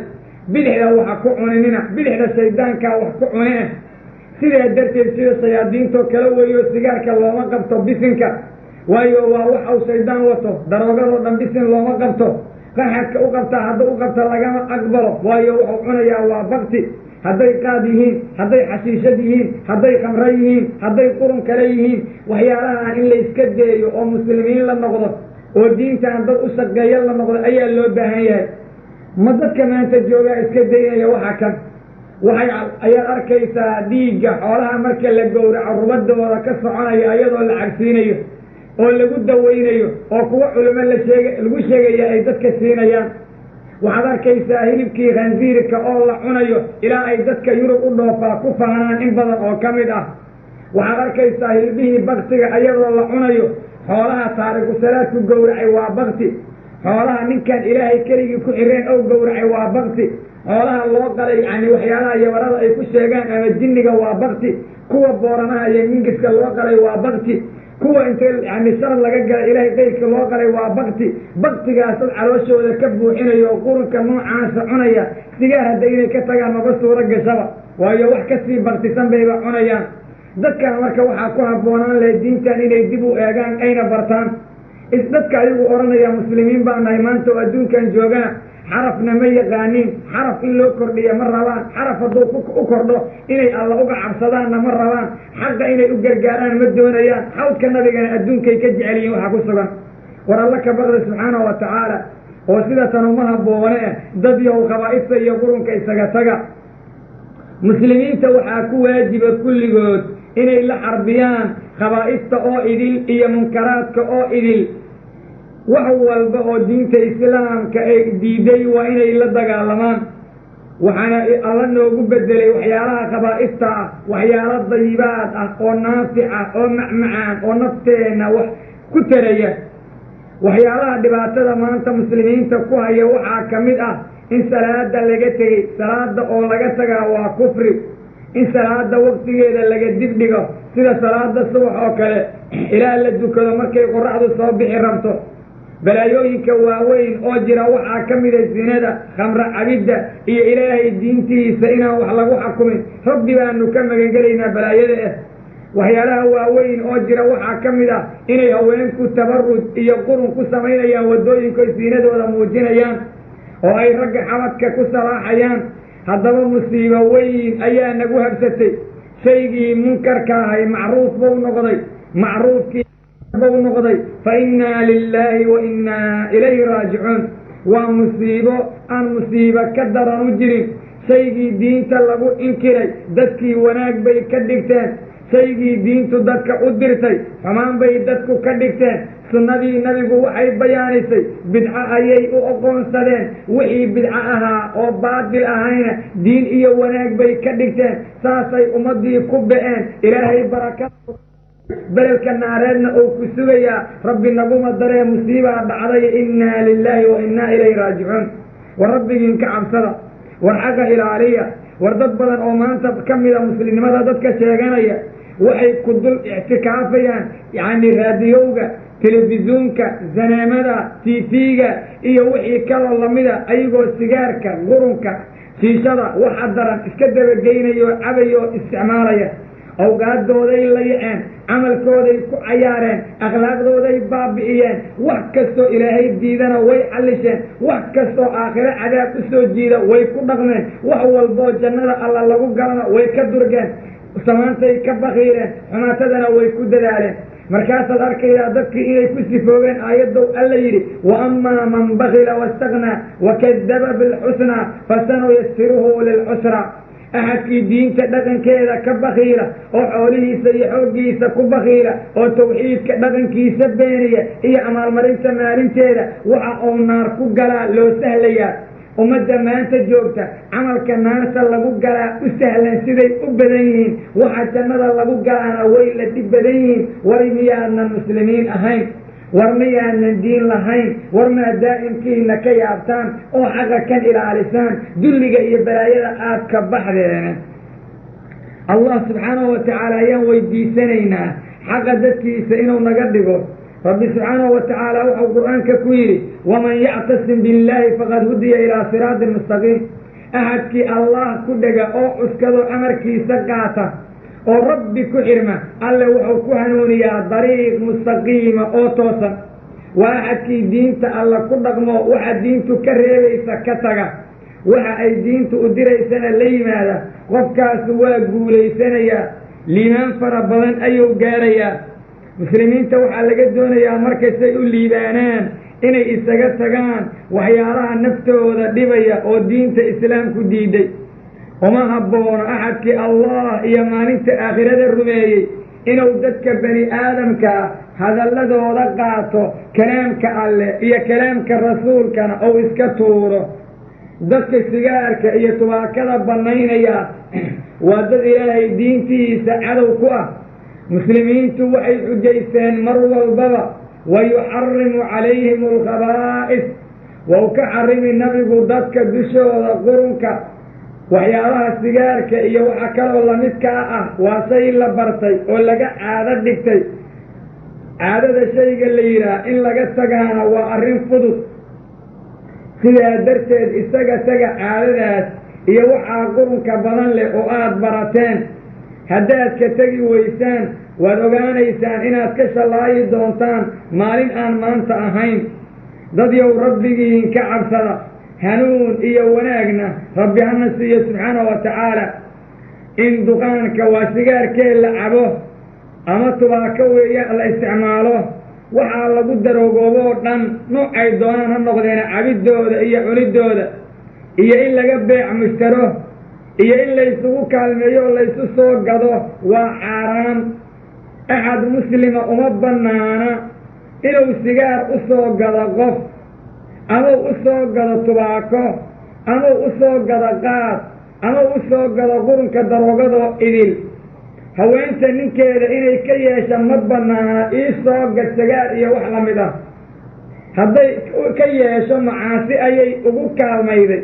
Bidixda waxa ku cuninina, bidixda shaydaankaa wax ku cune. Sidaa darteed, sida shayaadiintoo kale weeyo, sigaarka looma qabto bisinka, waayo waa wax uu shaydaan wato. Daroogadoo dhan bisin looma qabto. Qaxadka u qabtaa hadduu u qabta lagama aqbalo, waayo wuxuu cunayaa waa bakti. Hadday qaad yihiin, hadday xashiishad yihiin, hadday khamro yihiin, hadday qurun kale yihiin, waxyaalaha in layska deeyo oo muslimiin la noqdo oo diintan dad u shaqeeyo la noqdo ayaa loo baahan yahay. Ma dadka maanta joogaa iska daynaya waxa kan? Waxay ayaad arkaysaa dhiigga xoolaha marka la gowraco rubadooda ka soconaya, ayadoo la cabsiinayo oo lagu daweynayo, oo kuwa culimo la sheeg lagu sheegaya ay dadka siinayaan. Waxaad arkaysaa hilibkii khansiirka oo la cunayo, ilaa ay dadka Yurub u dhoofaa ku faanaan in badan oo ka mid ah. Waxaad arkaysaa hilbihii baktiga ayadoo la cunayo. Xoolaha taariku salaadku gowracay waa bakti. Xoolaha ninkan Ilaahay keligii ku xireen oo gowracay waa bakti. Xoolaha loo qalay yani waxyaalaha yabarada ay ku sheegaan ama jinniga waa bakti. Kuwa booranaha iyo mingiska loo qalay waa bakti. Kuwa inta yani sharad laga galay Ilaahay qayrka loo qalay waa bakti. Baktigaas dad calooshooda ka buuxinayo oo qurunka noocaasa cunaya, sigaar hadda inay ka tagaan maba suuro gashaba, waayo wax kasii baktisan bayba cunayaan dadkan. Marka waxaa ku habboonaan lahayd diintan inay dib u eegaan, ayna bartaan. Dadka ayagu odhanaya muslimiin baa nahay maanta oo adduunkan joogana, xarafna ma yaqaaniin, xaraf in loo kordhiya ma rabaan, xaraf hadduu u kordho inay Alla uga cabsadaanna ma rabaan, xaqa inay u gargaaraan ma doonayaan, xawdka nabigana adduunkay ka jecel yihiin waxaa ku sugan. War Alla ka baqda subxaanahu wa tacaala, oo sida tan uma habboone eh. Dad yahow, khabaa'ifta iyo qurunka isaga taga. Muslimiinta waxaa ku waajiba kulligood inay la xarbiyaan khabaa'ifta oo idil iyo munkaraadka oo idil. Wax walba oo diinta islaamka ay diiday waa inay la dagaalamaan. Waxaana Alla noogu bedelay waxyaalaha khabaa'ifta ah waxyaalo dayibaad ah oo naafic ah oo macmacaan oo nafteenna wax ku taraya. Waxyaalaha dhibaatada maanta muslimiinta ku haya waxaa ka mid ah in salaada laga tegey. Salaada oo laga tagaa waa kufri. In salaada waqtigeeda laga dibdhigo, sida salaada subax oo kale, ilaa la dukado markay qoraxdu soo bixi rabto. Balaayooyinka waaweyn oo jira waxaa ka mida zinada, khamro cabidda iyo Ilaahay diintiisa inaan wax lagu xakumin. Rabbi baanu ka magangelaynaa balaayada ah. Waxyaalaha waaweyn oo jira waxaa ka mid ah inay haweenku tabaruj iyo qurun ku samaynayaan waddooyinka ay siinadooda muujinayaan oo ay ragga xabadka ku salaaxayaan. Haddaba musiibo weyn ayaa nagu habsatay. Shaygii munkarka ahay macruuf buu noqday, macruufkii buu noqday. Fa innaa lilaahi wa innaa ilayhi raajicuun. Waa musiibo aan musiibo ka daran u jirin. Shaygii diinta lagu inkiray dadkii wanaag bay ka dhigteen, shaygii diintu dadka u dirtay xumaan bay dadku ka dhigteen. Sunnadii nabigu waxay bayaanisay bidco ayay u oqoonsadeen, wixii bidco ahaa oo baadil ahayna diin iyo wanaag bay ka dhigteen. Saasay ummaddii ku ba'een. Ilaahay baraka bedelka naareedna uu ku sugayaa. Rabbi naguma daree, musiibaa dhacday. Innaa lilaahi wa innaa ilayhi raajicuun. War rabbigiin ka cabsada, war xaqa ilaaliya. War dad badan oo maanta ka mida muslimnimada dadka sheeganaya waxay ku dul ictikaafayaan yacni raadiyowga, telefisuunka, zaneemada, tv-ga iyo wixii kaloo lamida, ayagoo sigaarka, qurunka, shiishada waxa daran iska dabageynayo, cabayo, isticmaalaya. Awqaadooday la yaceen, camalkooday ku cayaareen, akhlaaqdooday baabi'iyeen. Wax kastoo ilaahay diidana way xallisheen, wax kastoo aakhiro cadaab u soo jiida way ku dhaqmeen, wax walboo jannada alla lagu galana way ka durgeen, samaantay ka bakiireen, xumaatadana way ku dadaaleen. Markaasaad arkaydaa dadkii inay ku sifoobeen aayadow alla yidhi: wa amaa man bakila wastaknaa wakadaba bilxusnaa fasanuyasiruhu lilcusraa. Axadkii diinta dhaqankeeda ka bakiila oo xoolihiisa iyo xooggiisa ku bakiila oo tawxiidka dhaqankiisa beeniya iyo amaalmarinta maalinteeda, waxa uu naar ku galaa loo sahlayaa. Ummadda maanta joogta camalka naarta lagu galaa u sahlan siday u badan yihiin, waxa jannada lagu galaana way la dhib badan yihiin. War miyaanan muslimiin ahayn? War miyaanan diin lahayn? War maa daa'imkiina ka yaabtaan oo xaqa kan ilaalisaan, dulliga iyo balaayada aad ka baxdeene? Allah subxaanahu wa tacaala ayaan weydiisanaynaa xaqa dadkiisa inuu naga dhigo. Rabbi subxaanahu wa tacaala wuxuu qur-aanka ku yidhi: waman yactasim billaahi faqad hudiya ilaa siraatin mustaqiim. Axadkii allah ku dhega oo cuskado amarkiisa qaata oo rabbi ku xirma, alle wuxuu ku hanuuniyaa dariiq mustaqiima oo toosan. Waa axadkii diinta alla ku dhaqmo, waxa diintu ka reebaysa ka taga, waxa ay diintu u diraysana la yimaada. Qofkaasu waa guulaysanayaa, liimaan fara badan ayuu gaarayaa. Muslimiinta waxaa laga doonayaa markastay u liibaanaan inay isaga tagaan waxyaalaha naftooda dhibaya oo diinta islaamku diiday. Uma habboono axadkii allah iyo maalinta aakhirada rumeeyey inuu dadka bani aadamkaa hadalladooda qaato, kalaamka alleh iyo kalaamka rasuulkana uu iska tuuro. Dadka sigaarka iyo tubaakada bannaynaya waa dad ilaahay diintiisa cadow ku ah. Muslimiintu waxay xujaysteen mar walbaba: wa yuxarimu calayhim alkhabaa'is. Wau ka xarimi nabigu dadka dushooda qurunka. Waxyaalaha sigaarka iyo waxa kaloo lamidkaa ah waa shay la bartay oo laga caado dhigtay. Caadada shayga la yidhaah in laga tagaana waa arrin fudud. Sidaa darteed isaga taga caadadaas iyo waxaa qurunka badan leh oo aada barateen. Haddaad ka tegi weysaan, waad ogaanaysaan inaad ka shallaayi doontaan maalin aan maanta ahayn. Dadyow rabbigiin ka cabsada, hanuun iyo wanaagna rabbi hana siiyo subxaanahu wa tacaala. In duqaanka waa sigaarkee la cabo ama tubaako weeya la isticmaalo, waxaa lagu daroogooboo dhan noocay doonaan ha noqdeena, cabiddooda iyo cuniddooda iyo in laga beec mushtaro iyo in laysugu kaalmeeyo oo laysu soo gado waa xaaraam. Axad muslima uma bannaana inuu sigaar u soo gado qof, ama u soo gado tubaako, ama u soo gado qaad, ama u soo gado qurunka daroogadoo idil. Haweenta ninkeeda inay ka yeesha ma bannaana ii soo gad sigaar iyo wax la mid ah. Hadday ka yeesho macaasi ayay ugu kaalmayday,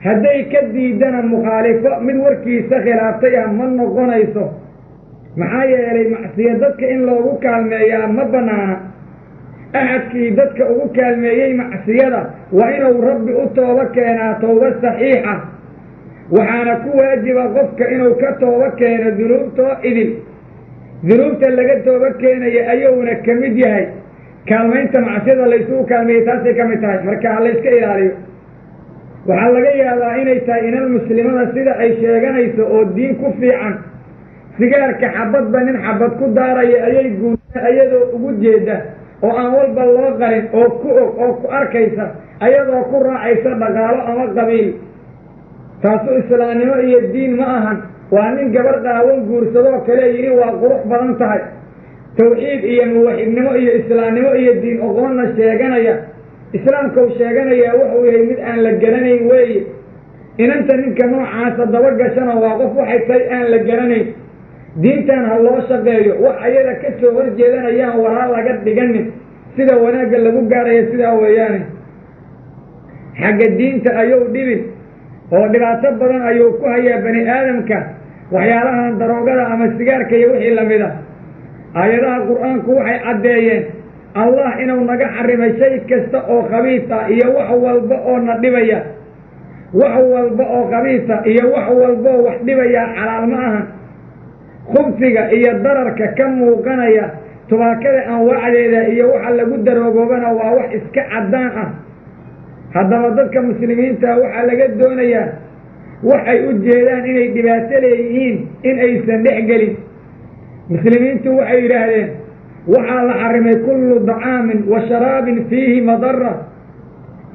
hadday ka diidana mukhaalifo mid warkiisa khilaaftay ah ma noqonayso. Maxaa yeelay macsiya dadka in loogu kaalmeeyaa ma bannaana. Axadkii dadka ugu kaalmeeyey macsiyada waa inuu rabbi u toobo keenaa towba saxiixa. Waxaana ku waajiba qofka inuu ka toobo keeno dunuubtoo idil. Dunuubta laga tooba keenaya ayuuna ka mid yahay. Kaalmaynta macsiyada laysugu kaalmeeyey taasay ka mid tahay. Marka ha layska ilaaliyo. Waxaa laga yaabaa inay tahay inan muslimada sida ay sheeganayso oo diin ku fiican, sigaarka xabadba nin xabad ku daaraya ayay guursa iyadoo ugu jeeda oo aan walba loo qarin oo ku og oo ku arkaysa, ayadoo ku raacaysa dhaqaalo ama qabiil. Taasu islaamnimo iyo diin ma ahan. Waa nin gabar qaawan guursadoo kale yidhi waa qurux badan tahay. Tawxiid iyo muwaxidnimo iyo islaamnimo iyo diin oqoonna sheeganaya, islaamkau sheeganayaa wuxuu yahay mid aan la garanayn weeye. Inanta ninka noocaasa dabagashana waa qof waxay tahay aan la garanayn. Diintan ha loo shaqeeyo, wax ayada ka soo horjeedanayaan walaa laga dhiganin. Sida wanaagga lagu gaaraya sidaa weeyaane. Xagga diinta ayuu dhibin oo dhibaato badan ayuu ku hayaa bani aadamka waxyaalahan daroogada ama sigaarka iyo wixii lamid a. Aayadaha Qur-aanku waxay caddeeyeen Allah inuu naga xarimay shay kasta oo khabiis ah iyo wax walba oo na dhibaya. Wax walba oo khabiisa iyo wax walba oo wax dhibaya xalaal ma ahan. Khubsiga iyo dararka ka muuqanaya tubaakada anwaacdeeda iyo waxa lagu daroogoobana waa wax iska caddaan ah. Haddaba dadka muslimiinta waxaa laga doonayaa waxay u jeedaan inay dhibaato leeyihiin in aysan dhex gelin. Muslimiintu waxay yidhaahdeen waxaa la xarimay kullu dacaamin wa sharaabin fiihi madara.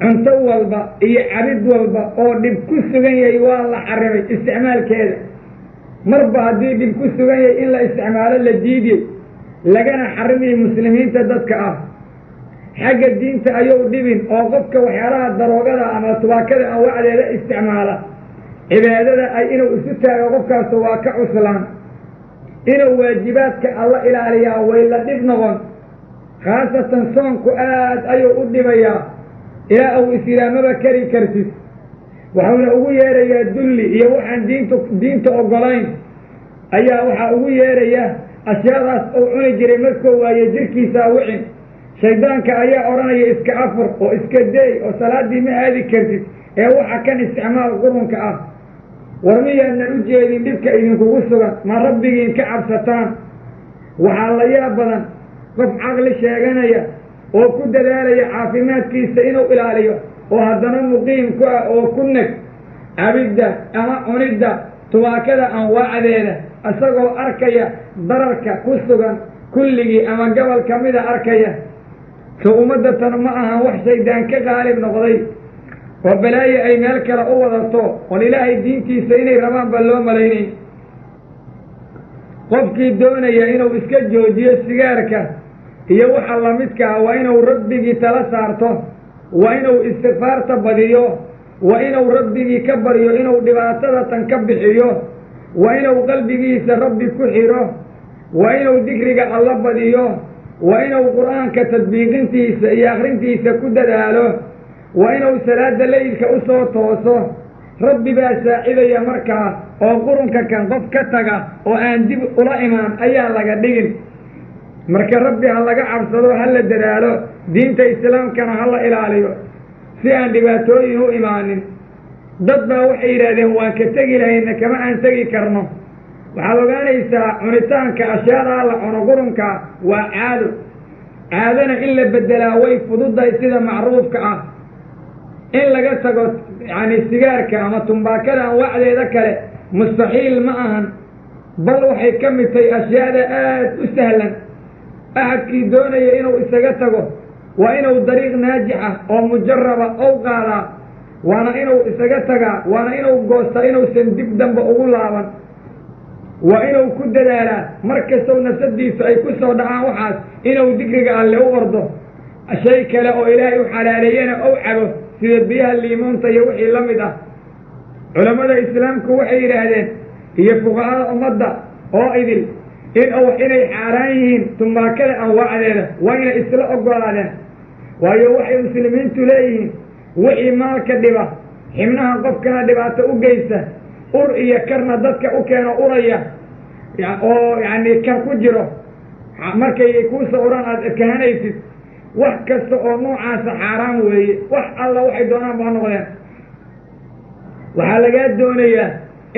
Cunto walba iyo cabid walba oo dhib ku sugan yahay waa la xarimay isticmaalkeeda. Marba haddii dhib ku sugan yahay in la isticmaalo la diidiyey, lagana xarimayay muslimiinta dadka ah. Xagga diinta ayuu dhibin oo qofka waxyaalaha daroogada ama tubaakada anwaacdeeda isticmaala cibaadada ay inuu isu taago qofkaasu waa ka cuslaan. Inuu waajibaadka alla ilaaliyaa way la dhib noqon, khaasatan soonku aad ayuu u dhibayaa ilaa uu is yidhaah maba kari kartid. Waxuuna ugu yeerayaa dulli iyo waxaan diinta oggolayn ayaa waxaa ugu yeeraya ashyaadaas uu cuni jiray markuu waaye jirkiisaa wicin. Shaydaanka ayaa odhanaya iska afur oo iska deey oo salaaddii ma aadi kartid ee waxa kan isticmaal qurunka ah. War miyaadnan u jeedin dhibka idinkugu sugan? Ma rabbigiin ka cabsataan? Waxaa la yaab badan qof caqli sheeganaya oo ku dadaalaya caafimaadkiisa inuu ilaaliyo oo haddana muqiim ku ah oo ku neg cabidda ama cunidda tubaakada anwaacdeeda, isagoo arkaya dararka ku sugan kulligii ama gobol ka mida arkaya. So ummadda tan ma ahan wax shaydaan ka qaalib noqday oo balaayo ay meel kale u wadato oon Ilaahay diintiisa inay rabaan ba loo malaynay. Qofkii doonaya inuu iska joojiyo sigaarka iyo waxa lamidka ah waa inuu rabbigii tala saarto, waa inuu istikfaarta badiyo, waa inuu rabbigii ka baryo inuu dhibaatada tan ka bixiyo, waa inuu qalbigiisa rabbi ku xiro, waa inuu dikriga alla badiyo, waa inuu Qur-aanka tadbiiqintiisa iyo akhrintiisa ku dadaalo, waa inuu salaada leylka u soo tooso. Rabbi baa saacidaya markaa oo qurunka kan qof ka taga oo aan dib ula imaan ayaa laga dhigin. Marka rabbi ha laga cabsado, ha la dadaalo, diinta islaamkana ha la ilaaliyo si aan dhibaatooyin u imaanin. Dad baa waxay yidhaahdeen waan ka tegi lahayna kama aan tegi karno. Waxaad ogaanaysaa cunitaanka ashyaadaa la cuno qurunka waa caado. Caadana in la bedelaa way fududahay sida macruufka ah. In laga tago yacni sigaarka ama tumbaakada anwaacdeeda kale mustaxiil ma ahan, bal waxay ka mid tahay ashyaada aad u sahlan. Axadkii doonaya inuu isaga tago waa inuu dariiq naajix ah oo mujaraba ou qaadaa, waana inuu isaga tagaa, waana inuu goostaa inuusan dib dambe ugu laaban, waa inuu ku dadaalaa mar kastow nafsadiisu ay ku soo dhacaan waxaas inuu dikriga alle u ordo, shay kale oo Ilaahay u xalaaleeyana ou cabo sida biyaha liimuunta iyo wixii la mid ah. Culammada islaamku waxay yidhaahdeen iyo fuqahada ummadda oo idil inay xaaraan yihiin tumbaakada anwaacdeeda, wayna isla oggolaadeen. Waayo waxay muslimiintu leeyihiin wixii maalka dhiba, xibnaha qofkana dhibaato u geysta, ur iyo karna dadka u keeno uraya oo yacni kar ku jiro markay kuusoo uraan aada kahanaysid, wax kasta oo noocaasa xaaraan weeye. Wax alla waxay doonaan baa noqdeen. Waxaa lagaa doonayaa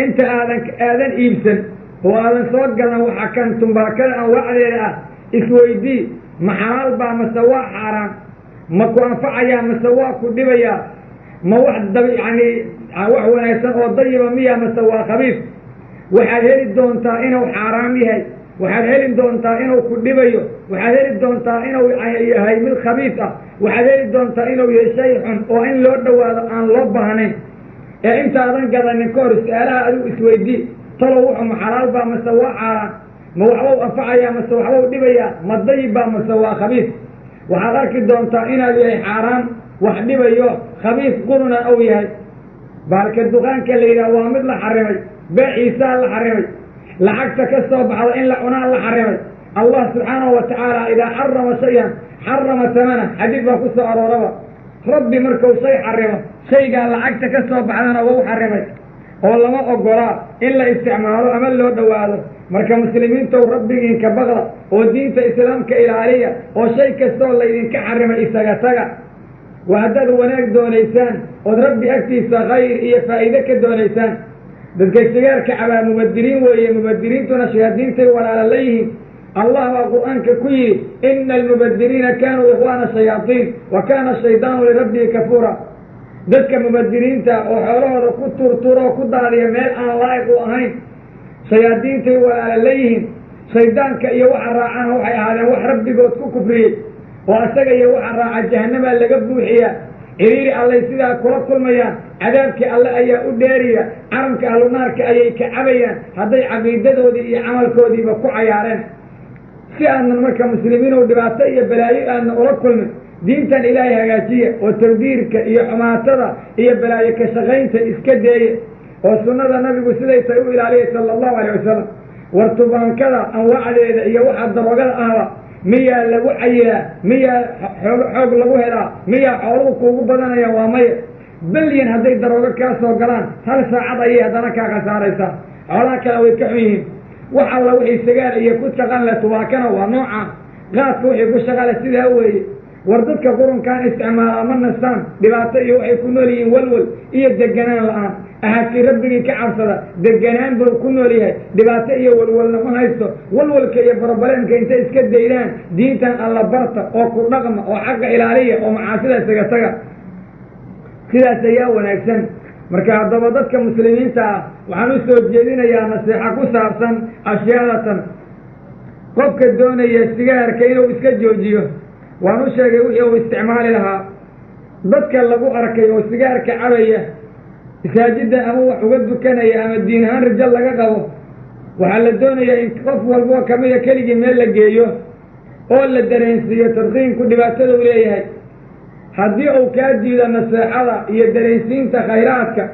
inta aadan iibsan Oo aadan soo gadan waxa kan tumbaakada anwaacdeeda ah, isweydii: ma xalaal baa mase waa xaaraan? Ma ku anfacayaa mase waa ku dhibayaa? Ma wax dab yacni wax wanaagsan oo dayiba miya mase waa khabiif? Waxaad heli doontaa inuu xaaraam yahay, waxaad heli doontaa inuu ku dhibayo, waxaad heli doontaa inuu yahay mid khabiif ah, waxaad heli doontaa inuu yahay shay xun oo in loo dhowaado aan loo baahnayn. Ee intaadan gadanin ka hor su-aalaha adigu isweydii: talow wuxuu ma xalaal baa mase waa xaaraan? Ma waxbau anfacayaa mase waxbau dhibayaa? Ma dayib baa mase waa khabiif? Waxaad arki doontaa inaad yahay xaaraan, wax dhibayo, khabiif quruna ou yahay. Baalka duqaanka la yidhaha waa mid la xarimay, beeciisaa la xarimay, lacagta ka soo baxda in la cunaa la xarimay. Allah subxaanahu wa tacaala idaa xarama shayan xarama tamana, xadiid baa ku soo arooraba. Rabbi markuu shay xarimo, shaygaa lacagta ka soo baxdana wau xarimay oo lama ogolaa in la isticmaalo ama loo dhowaado. Marka muslimiintow, rabbigiinka baqda oo diinta islaamka ilaaliya oo shay kastoo laydinka xarimay isaga taga. Waa haddaad wanaag doonaysaan ood rabbi agtiisa khayr iyo faa'iide ka doonaysaan. Dadka sigaarka cabaa mubadiriin weeye, mubadiriintuna shayaadiintay walaala la yihiin. Allah baa qur-aanka ku yidhi: "Ina almubadiriina kaanuu ikhwaana shayaaiin wa kaana shaydaanu lirabbihi kafuura." Dadka mubadiriinta oo xoolahooda ku turturo oo ku daadiya meel aan laa'iq u ahayn, shayaadiintay walaala la yihiin. Shaydaanka iyo waxa raacana waxay ahaadeen wax rabbigood ku kufriyey, oo asaga iyo waxa raaca jahanamaa laga buuxiyaa. Ciriiri allay sidaa kula kulmayaan, cadaabkii alle ayaa u dheeriya, caramka ahlunaarka ayay ka cabayaan hadday caqiidadoodii iyo camalkoodiiba ku cayaareen. Si aadnan marka muslimiinow dhibaato iyo balaayo aadna ula kulmin, diintan ilaahay hagaajiya oo tawdiirka iyo xumaatada iyo balaayo ka shaqaynta iska deeye, oo sunnada nabigu siday tahay u ilaaliyay sala allahu alayh wasalam. War tubaankada anwaacdeeda iyo waxa daroogada ahba miyaa lagu cayilaa? Miyaa xoog lagu helaa? Miyaa xooluhu kuugu badanayaan? Waa maya. Belyan hadday daroogo kaa soo galaan, hal saacad ayay haddana kaa khasaaraysaa. Xoolaha kale way ka xun yihiin. Wax alla wixii sigaar iyo ku shaqan leh, tubaakana waa nooca, qaadka wixii ku shaqale sidaa weeye. War dadka qurunkaan isticmaalaa ma nastaan, dhibaato iyo waxay ku nool yihiin walwal iyo deganaan la-aan. Ahadkii rabbigii ka cabsada deganaan buu ku nool yahay, dhibaato iyo walwalna ma haysto. Walwalka iyo borobaleenka intay iska daydaan, diintan alla barta oo ku dhaqma oo xaqa ilaaliya oo macaasida isaga taga, sidaas ayaa wanaagsan. Marka haddaba dadka muslimiinta ah waxaan u soo jeedinayaa nasiixo ku saabsan ashyaadatan. Qofka doonaya sigaarka inuu iska joojiyo, waan u sheegay wixii uu isticmaali lahaa. Dadka lagu arkay oo sigaarka cabaya masaajidda ama wax uga dukanaya ama diin ahaan rajo laga qabo, waxaa la doonayaa in qof walboo kamida keligii meel la geeyo oo la dareensiiyo tadqiinku dhibaatada u leeyahay. Haddii uu kaa diido naseexada iyo dareensiinta khayraadka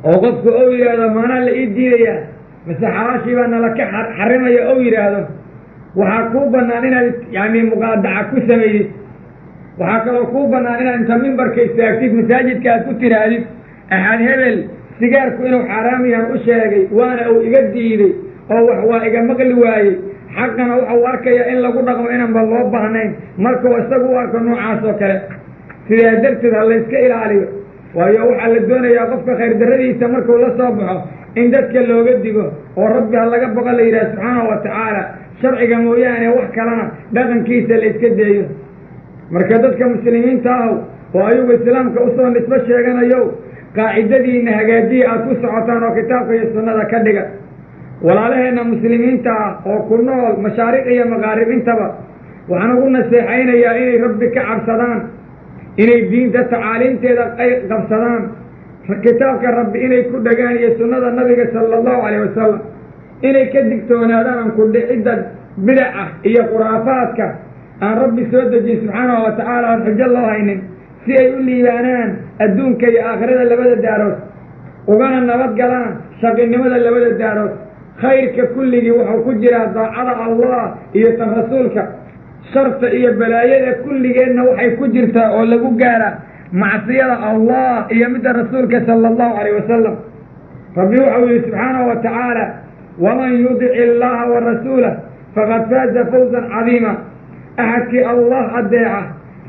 oo qofku ou yidhaahdo: "Maanaa la ii diidayaa mase xalaashii baa nala ka xarimaya?" ou yidhaahdo, waxaa kuu bannaan inaad yani muqaadaca ku sameydid. Waxaa kaloo kuu bannaan inaad inta mimbarka istaagtid masaajidka aad ku tidhaahdid: "Axad hebel sigaarku inuu xaaraam yahan u sheegay, waana uu iga diiday oo wax waa iga maqli waayey. Xaqana waxau arkayaa in lagu dhaqmo inaanba loo baahnayn markuu isagu u arko noocaas oo kale. Sidaa darteed ha layska ilaaliyo." Waayo, waxaa la doonayaa qofka khayr darradiisa markuu la soo baxo in dadka looga digo oo rabbi ha laga boqo la yidhaha subxaanahu wa tacaala, sharciga mooyaane wax kalena dhaqankiisa la iska deeyo. Marka dadka muslimiinta ahow oo ayagu islaamka usoo nisbo sheeganayo, qaacidadiina hagaajiya aad ku socotaan oo kitaabka iyo sunnada ka dhiga. Walaalaheenna muslimiinta ah oo ku nool mashaariq iyo maqaarib intaba, waxaan ugu naseexaynayaa inay rabbi ka cabsadaan, inay diinta tacaaliimteeda qabsadaan, kitaabka rabbi inay ku dhagaan iyo sunnada nabiga sala allahu calayh wasalam, inay ka digtoonaadaan ku dhicidda bidaca iyo khuraafaadka aan rabbi soo dejin subxaanahu wa tacaala, aan xujo loo haynin, si ay u liibaanaan adduunka iyo aakhirada labada daarood, ugana nabad galaan shaqinimada labada daarood. Khayrka kulligii wuxuu ku jiraa daacada Allah iyo tan rasuulka. Sharta iyo balaayada kulligeedna waxay ku jirtaa oo lagu gaaraa macsiyada Allah iyo midda rasuulka sala allahu calayh wasalam. Rabbi wuxau yihi subxaanahu wa tacaala: "Waman yudic illaha wa rasuulah faqad faaza fawzan cadiima." Axadkii Allah addeeca,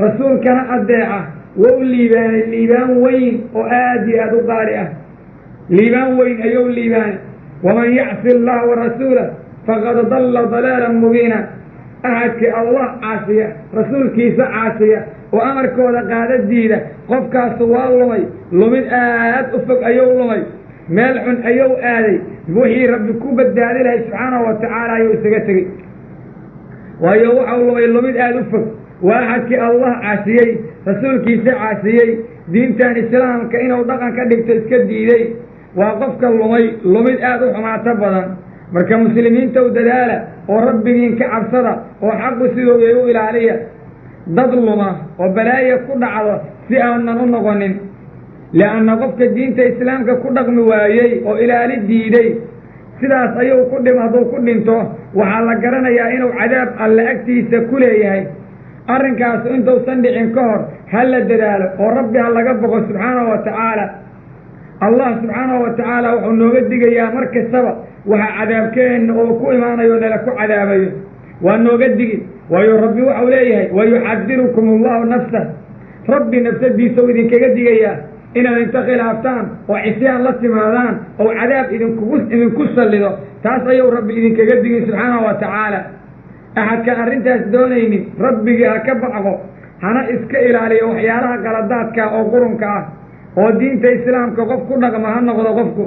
rasuulkana addeeca, waa u liibaanay liibaan weyn oo aad iyo aada u qaali ah. Liibaan weyn ayuu liibaanay. Waman yacsi allaha warasuulah faqad dalla dalaalan mubiina. Axadkii Allah caasiya, rasuulkiisa caasiya oo amarkooda qaada diida, qofkaasu waa lumay, lumid aad u fog ayuu lumay, meel xun ayuu aaday, wixii Rabbi ku badbaadi lahay subxaanahu wa tacaala ayuu isaga tegey, waayo waxau lumay lumid aada u fog. Waa axadkii Allah caasiyey, rasuulkiisa caasiyey, diintan islaamka inuu dhaqan ka dhigto iska diiday, waa qofka lumay lumid aada u xumaato badan. Marka muslimiintow dadaala oo rabbigiin ka cabsada oo xaqu sidooday u ilaaliya. Dad luma oo balaaya ku dhacdo si aanan u noqonin, lianna qofka diinta islaamka ku dhaqmi waayey oo ilaali diiday, sidaas ayuu ku dhim. Hadduu ku dhinto, waxaa la garanayaa inuu cadaab Alle agtiisa ku leeyahay. Arrinkaas intuusan dhicin ka hor ha la dadaalo oo Rabbi ha laga boqo subxaanahu wa tacaala. Allah subxaanahu wa tacaala wuxuu nooga digayaa mar kastaba waxa cadaabkeenna oo ku imaanayo, nala ku cadaabayo, waa nooga digi. Waayo Rabbi waxau leeyahay: wayuxadirukum allahu nafsah. Rabbi nafsadiisa u idinkaga digayaa inaad inta khilaaftaan oo cisyaan la timaadaan oo cadaab idinkugu idinku sallido. Taas ayuu Rabbi idinkaga digin subxaanahu wa tacaala. Axadkaan arrintaas doonaynin, rabbigii ha ka bacqo, hana iska ilaaliyo waxyaalaha qaladaadka oo qurunka ah, oo diinta islaamka qof ku dhaqma ha noqdo qofku.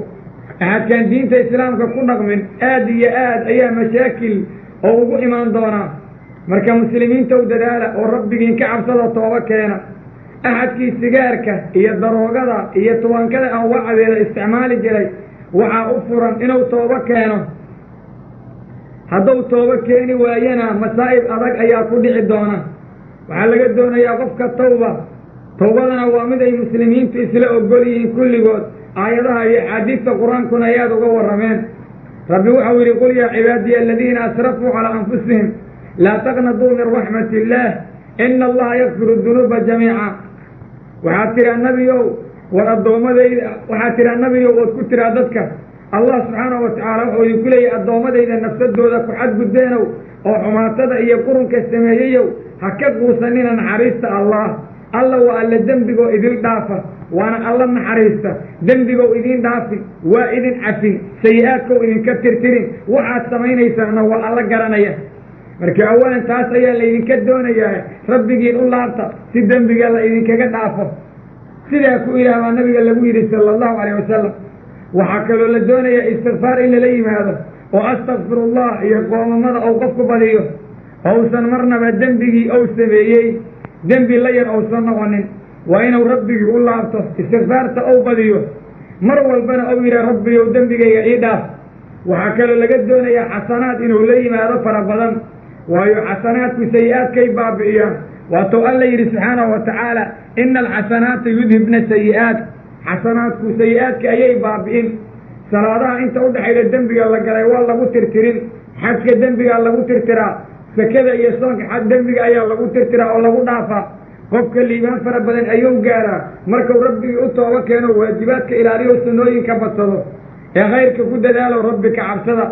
Axadkaan diinta islaamka ku dhaqmin, aad iyo aad ayaa mashaakil oo ugu imaan doonaa. Marka muslimiintow dadaala oo rabbigiin ka cabsada, tooba keena. Axadkii sigaarka iyo daroogada iyo tubankada anwacdeeda isticmaali jiray, waxaa u furan inuu toobo keeno. Hadduu toobo keeni waayana, masaa'ib adag ayaa ku dhici doona. Waxaa laga doonayaa qofka tawba. Tawbadana waa mid ay muslimiintu isla ogol yihiin kulligood, aayadaha iyo axaadiista Qur-aankuna ay aada uga warrameen. Rabbi waxau yidhi: qul yaa cibaadiya aladiina asrafuu calaa anfusihim laa taqnaduu min raxmati illaah, ina Allaha yakfiru dunuuba jamiica. Waxaad tiraa, Nebiyow, war addoommadayda, waxaad tiraa, Nebiyow, ood ku tiraa dadka: Allah subxaanahu wa tacaala wuxuu idinku leeyahy, addoommadayda nafsadooda ku xadgudbeenow oo xumaatada iyo qurunka sameeyeyow, ha ka quusanina naxariista Allah. Alla waa Alla dembigoo idin dhaafa, waana Alla naxariista. Dembigow idin dhaafi, waa idin cafin, sayi-aadkow idinka tirtirin, waxaad samaynaysaana waa Alla garanaya. Marka awalan taas ayaa laydinka doonayaa: rabbigiin u laabta si dembiga la idinkaga dhaafo. Sidaa ku ilaah baa Nabiga lagu yidhi sala Allahu calayh wasalam. Waxaa kaloo la doonayaa istikfaar in lala yimaado oo astakfirullah iyo qoomamada ou qofku badiyo, ousan marnaba dembigii ou sameeyey dembi la yar ousan noqonin. Waa inuu rabbigii u laabto, istikfaarta ou badiyo, mar walbana ou yidhaha: Rabbiyow, dembigayga ii dhaaf. Waxaa kaloo laga doonayaa xasanaad inuu la yimaado fara badan, waayo xasanaadku sayi-aadkay baabi'iyaan. Waatou Alla yidhi subxaanahu wa tacaala: ina alxasanaata yudhibna sayi-aat. Xasanaadku sayi-aadka ayay baabi'in. Salaadaha inta udhexayda dembiga la galay waa lagu tirtirin, xajka dembigaa lagu tirtiraa, sakada iyo soonka xaj dembiga ayaa lagu tirtiraa oo lagu dhaafaa. Qofka liibaan fara badan ayuu gaaraa markuu rabbigii u toobo keeno, waajibaadka ilaaliyo, sunnooyinka badsado ee khayrka ku dadaalo, Rabbi ka cabsada.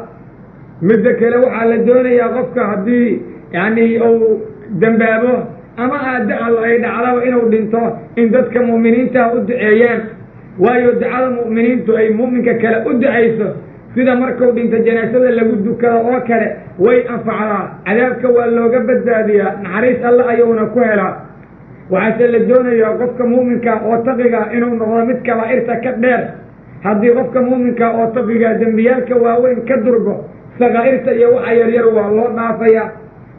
Midda kale, waxaa la doonayaa qofka haddii yacni uu dembaabo ama aadda Alla ay dhacdaba inuu dhinto, in dadka mu'miniintaha u duceeyaan, waayo ducada mu'miniintu ay mu'minka kale u ducayso, sida markuu dhinto janaasada lagu dukado oo kale, way anfacdaa, cadaabka waa looga badbaadiyaa, naxariis Alle ayuuna ku helaa. Waxaase la doonayaa qofka mu'minka oo taqiga inuu noqdo mid kabaa'irta ka dheer. Haddii qofka mu'minka oo taqiga dembiyaalka waaweyn ka durgo, sakaa'irta iyo waxa yaryar waa loo dhaafayaa.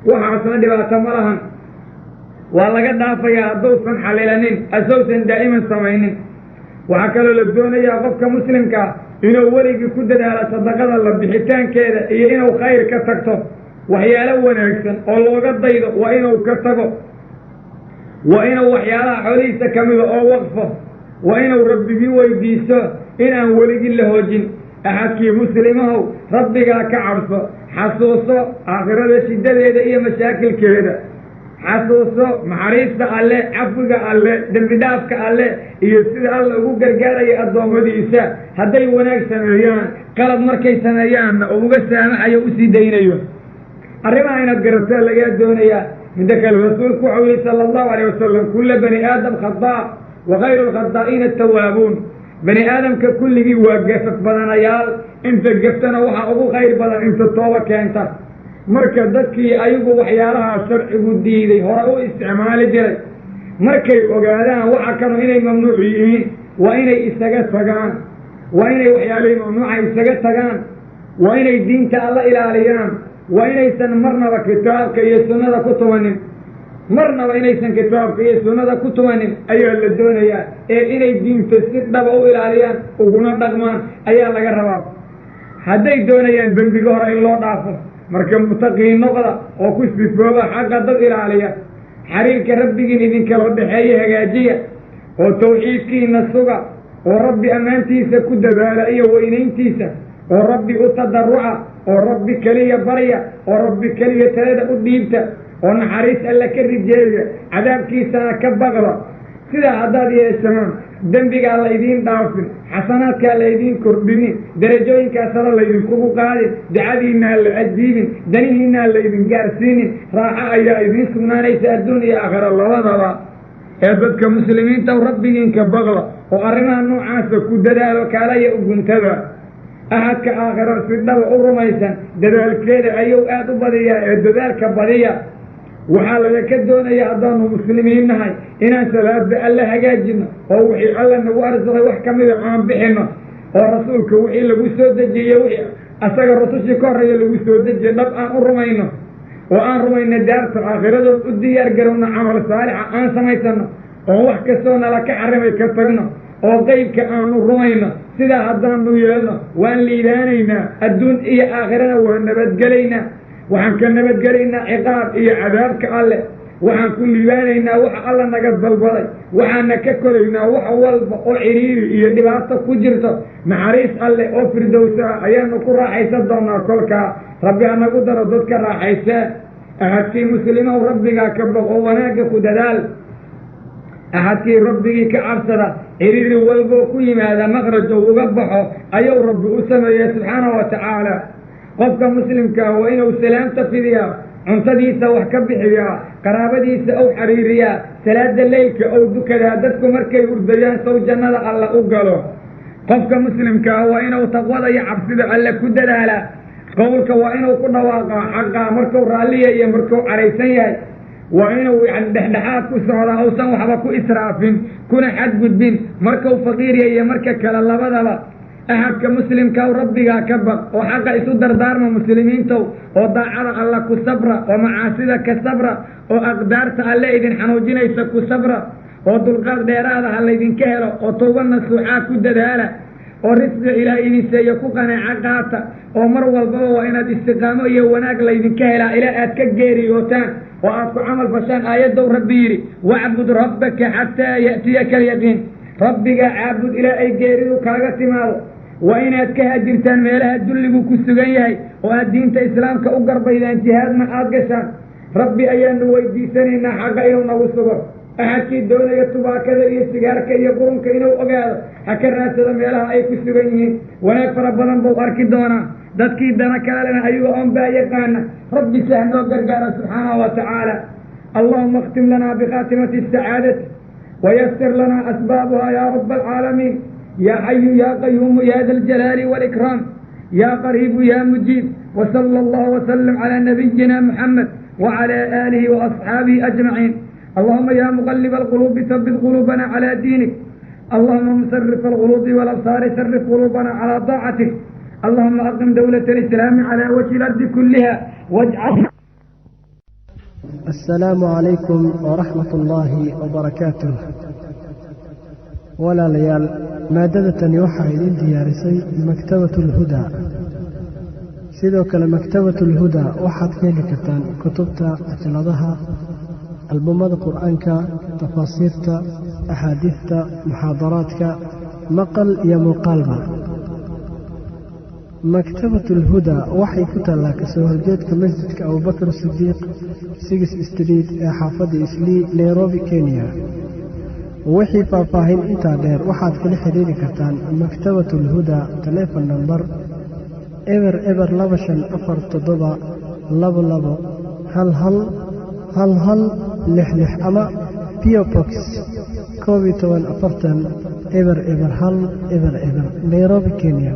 Waxaasna dhibaato ma lahan, waa laga dhaafayaa hadduusan xalilanin, asousan daa'iman samaynin. Waxaa kaloo la doonayaa qofka muslimkaa inuu weligii ku dadaalo sadaqada la bixitaankeeda iyo inuu khayr ka tagto. Waxyaalo wanaagsan oo looga daydo waa inuu ka tago, waa inuu waxyaalaha xoolihiisa ka mida oo waqfo, waa inuu rabbigii weydiisto inaan weligii la hoojin. Axadkii muslimahow, rabbigaa ka cabso, xasuuso aakhirada shiddadeeda iyo mashaakilkeeda, xasuuso naxariista Alle, cafiga Alle, dembi dhaafka Alle iyo sida Alla ugu gargaaraya addoommadiisa hadday wanaag sameeyaan, qalad markay sameeyaanna oo uga saamaxayo, usii daynayo. Arrimaha inaad garataa lagaa doonayaa. Midda kale, rasuulku waxau yihi sala Allahu alayh wasalam: kulla bani aadam khadaa wa khayru lkhadaa'iina atawaabuun. Bani aadamka kulligii waa gafaf badanayaal. Inta gaftana waxaa ugu khayr badan inta tooba keenta. Marka dadkii ayagu waxyaalaha sharcigu diiday hore u isticmaali jiray, markay ogaadaan waxa kanu inay mamnuuc yihiin, waa inay isaga tagaan, waa inay waxyaalihii mamnuuca isaga tagaan, waa inay diinta alla ilaaliyaan, waa inaysan marnaba kitaabka iyo sunnada ku tumanin, marnaba inaysan kitaabka iyo sunnada ku tumanin ayaa la doonayaa, ee inay diinta si dhaba u ilaaliyaan uguna dhaqmaan ayaa laga rabaa, hadday doonayaan dembiga hore in loo dhaafo. Marka mutaqiin noqda oo ku sifooba xaqa dad ilaaliya, xariirka rabbigiin idinkala dhexeeya hagaajiya, oo tawxiidkiina suga, oo rabbi ammaantiisa ku dadaala iyo weynayntiisa, oo rabbi u tadaruca, oo rabbi keliya barya, oo rabbi keliya talada u dhiibta, oo naxariis alla ka rijeeya, cadaabkiisana ka baqda. Sidaa haddaad yeeshaan, dembigaa laydiin dhaafin, xasanaadkaa laydiin kordhinin, darajooyinkaa sare laydinkugu qaadin, ducadiinaa la ajiibin, danihiinaa laydin gaarsiinin, raaxo ayaa idiin sugnaanaysa adduun iyo aakhira labadaba. Ee dadka muslimiinta, rabbigiinka baqda oo arrimaha noocaasa ku dadaalo, kaalaya uguntada. Axadka aakhiro si dhaba u rumaysan dadaalkeeda ayuu aada u badiyaa, ee dadaalka badiya. Waxaa laga doonaya haddaanu muslimiin nahay inaan salaada alla hagaajino, oo wixii alla nagu arsuqay wax ka mida aan bixino, oo rasuulka wixii lagu soo dejiye, wixii asaga rusushii ka horreeya lagu soo dejiyey dhab aan u rumayno, oo aan rumayno daarta aakhiradood, u diyaar garowno, camal saalixa aan samaysano, oo wax kastoo nala ka xarimay ka tagno, oo qeybka aanu rumayno. Sidaa haddaanu yeelno, waan liibaanaynaa, adduun iyo aakhirana waan nabadgelaynaa. Waxaan ka nabadgelaynaa ciqaab iyo cadaabka alle, waxaan ku liibaanaynaa waxa alla naga dalbaday, waxaana ka koraynaa wax walba oo ciriiri iyo dhibaato ku jirto. Naxariis alle oo firdowsa ah ayaanu ku raaxaysan doonaa kolkaa. Rabbi hanagu daro dadka raaxaysee. Axadkii muslimow, rabbigaa ka baq oo wanaagga ku dadaal. Axadkii rabbigii ka cabsada, ciriiri walboo ku yimaada maqraj ou uga baxo ayuu rabbi u sameeyey subxaanahu wa tacaala. Qofka muslimkaa waa inuu salaamta fidiyaa, cuntadiisa wax ka bixiyaa, qaraabadiisa ou xariiriyaa, salaada leylka ou dukadaa dadku markay hurdayaan, sow jannada alla u galo. Qofka muslimkaa waa inuu taqwada iyo cabsida alle ku dadaalaa. Qowlka waa inuu ku dhawaaqaa xaqaa markuu raalliya iyo markuu caraysan yahay. Waa inuu yani dhexdhexaad ku socdaa, uusan waxba ku israafin kuna xadgudbin, markuu faqiirya iyo marka kale labadaba. Axadka muslimkaw, rabbigaa ka baq oo xaqa isu dardaarma muslimiintow, oo daacada alla ku sabra, oo macaasida ka sabra, oo aqdaarta alle idin xanuujinaysa ku sabra, oo dulqaad dheeraada ha laydinka helo, oo towba nasuuxaa ku dadaala, oo risqiga ilaah idin seeyo ku qanaaco qaata, oo mar walbaba waa inaad istiqaamo iyo wanaag laydinka helaa ilaa aad ka geeriyootaan, oo aad ku camal fashaan aayaddow rabbi yidhi: "Wacbud rabbaka xataa ya'tiyaka alyaqiin." Rabbigaa caabud ilaa ay geeridu kaaga timaado. Waa inaad ka hajirtaan meelaha dulligu ku sugan yahay, oo aad diinta islaamka u garbaydaan, jihaadna aad gashaan. Rabbi ayaanu weydiisanaynaa xaqa inuu nagu sugo. Axadkii doonaya tubaakada iyo sigaarka iyo qurunka inuu ogaado, ha ka raadsado meelaha ay ku sugan yihiin, wanaag fara badan buu arki doonaa. Dadkii dana kalelena ayaga oon baa yaqaana. Rabbi sah noo gargaaro subxaanahu wa tacaala. Allahuma اkhtim lana bikhaatimati asacaadati wayasir lana asbaabuha ya raba alcaalamiin, ya xayu ya qayuumu, ya da aljalaali wاlikraam, ya qariibu ya mujiib. Wsala allahu wslm cala nabiyina muxamed wcala aalihi waasxaabihi ajmaciin. Allahuma ya muqalib alquluubi, habit quluubana cala diinik. Allahuma musarif alquluubi walabsaari, sarif quluubana calى daacatik. Allahuma aqim dowlaة alislaami cala wajhi اlardi kuliha wajcal Asalaamu calaykum waraxmat ullaahi wabarakaatuh. Walaalayaal, maadada tani waxaa idiin diyaarisay Maktabatu Alhudaa. Sidoo kale Maktabatu Alhudaa waxaad ka heli kartaan kutubta, cajaladaha, albumada Qur'aanka, tafaasiirta, axaadiista, muxaadaraadka, maqal iyo muuqaalba. Maktabatu Alhudaa waxay ku taallaa kasoo horjeedka Masjidka Abubakar Sidiiq, Six Street ee xaafadda Islii, Nairobi, Kenya. Wixii faahfaahin intaa dheer waxaad kala xiriiri kartaan Maktabatu Alhudaa telefon nambar 00254722 11 11 66 ama P.O. Box 1140, 00100, Nairobi, Kenya.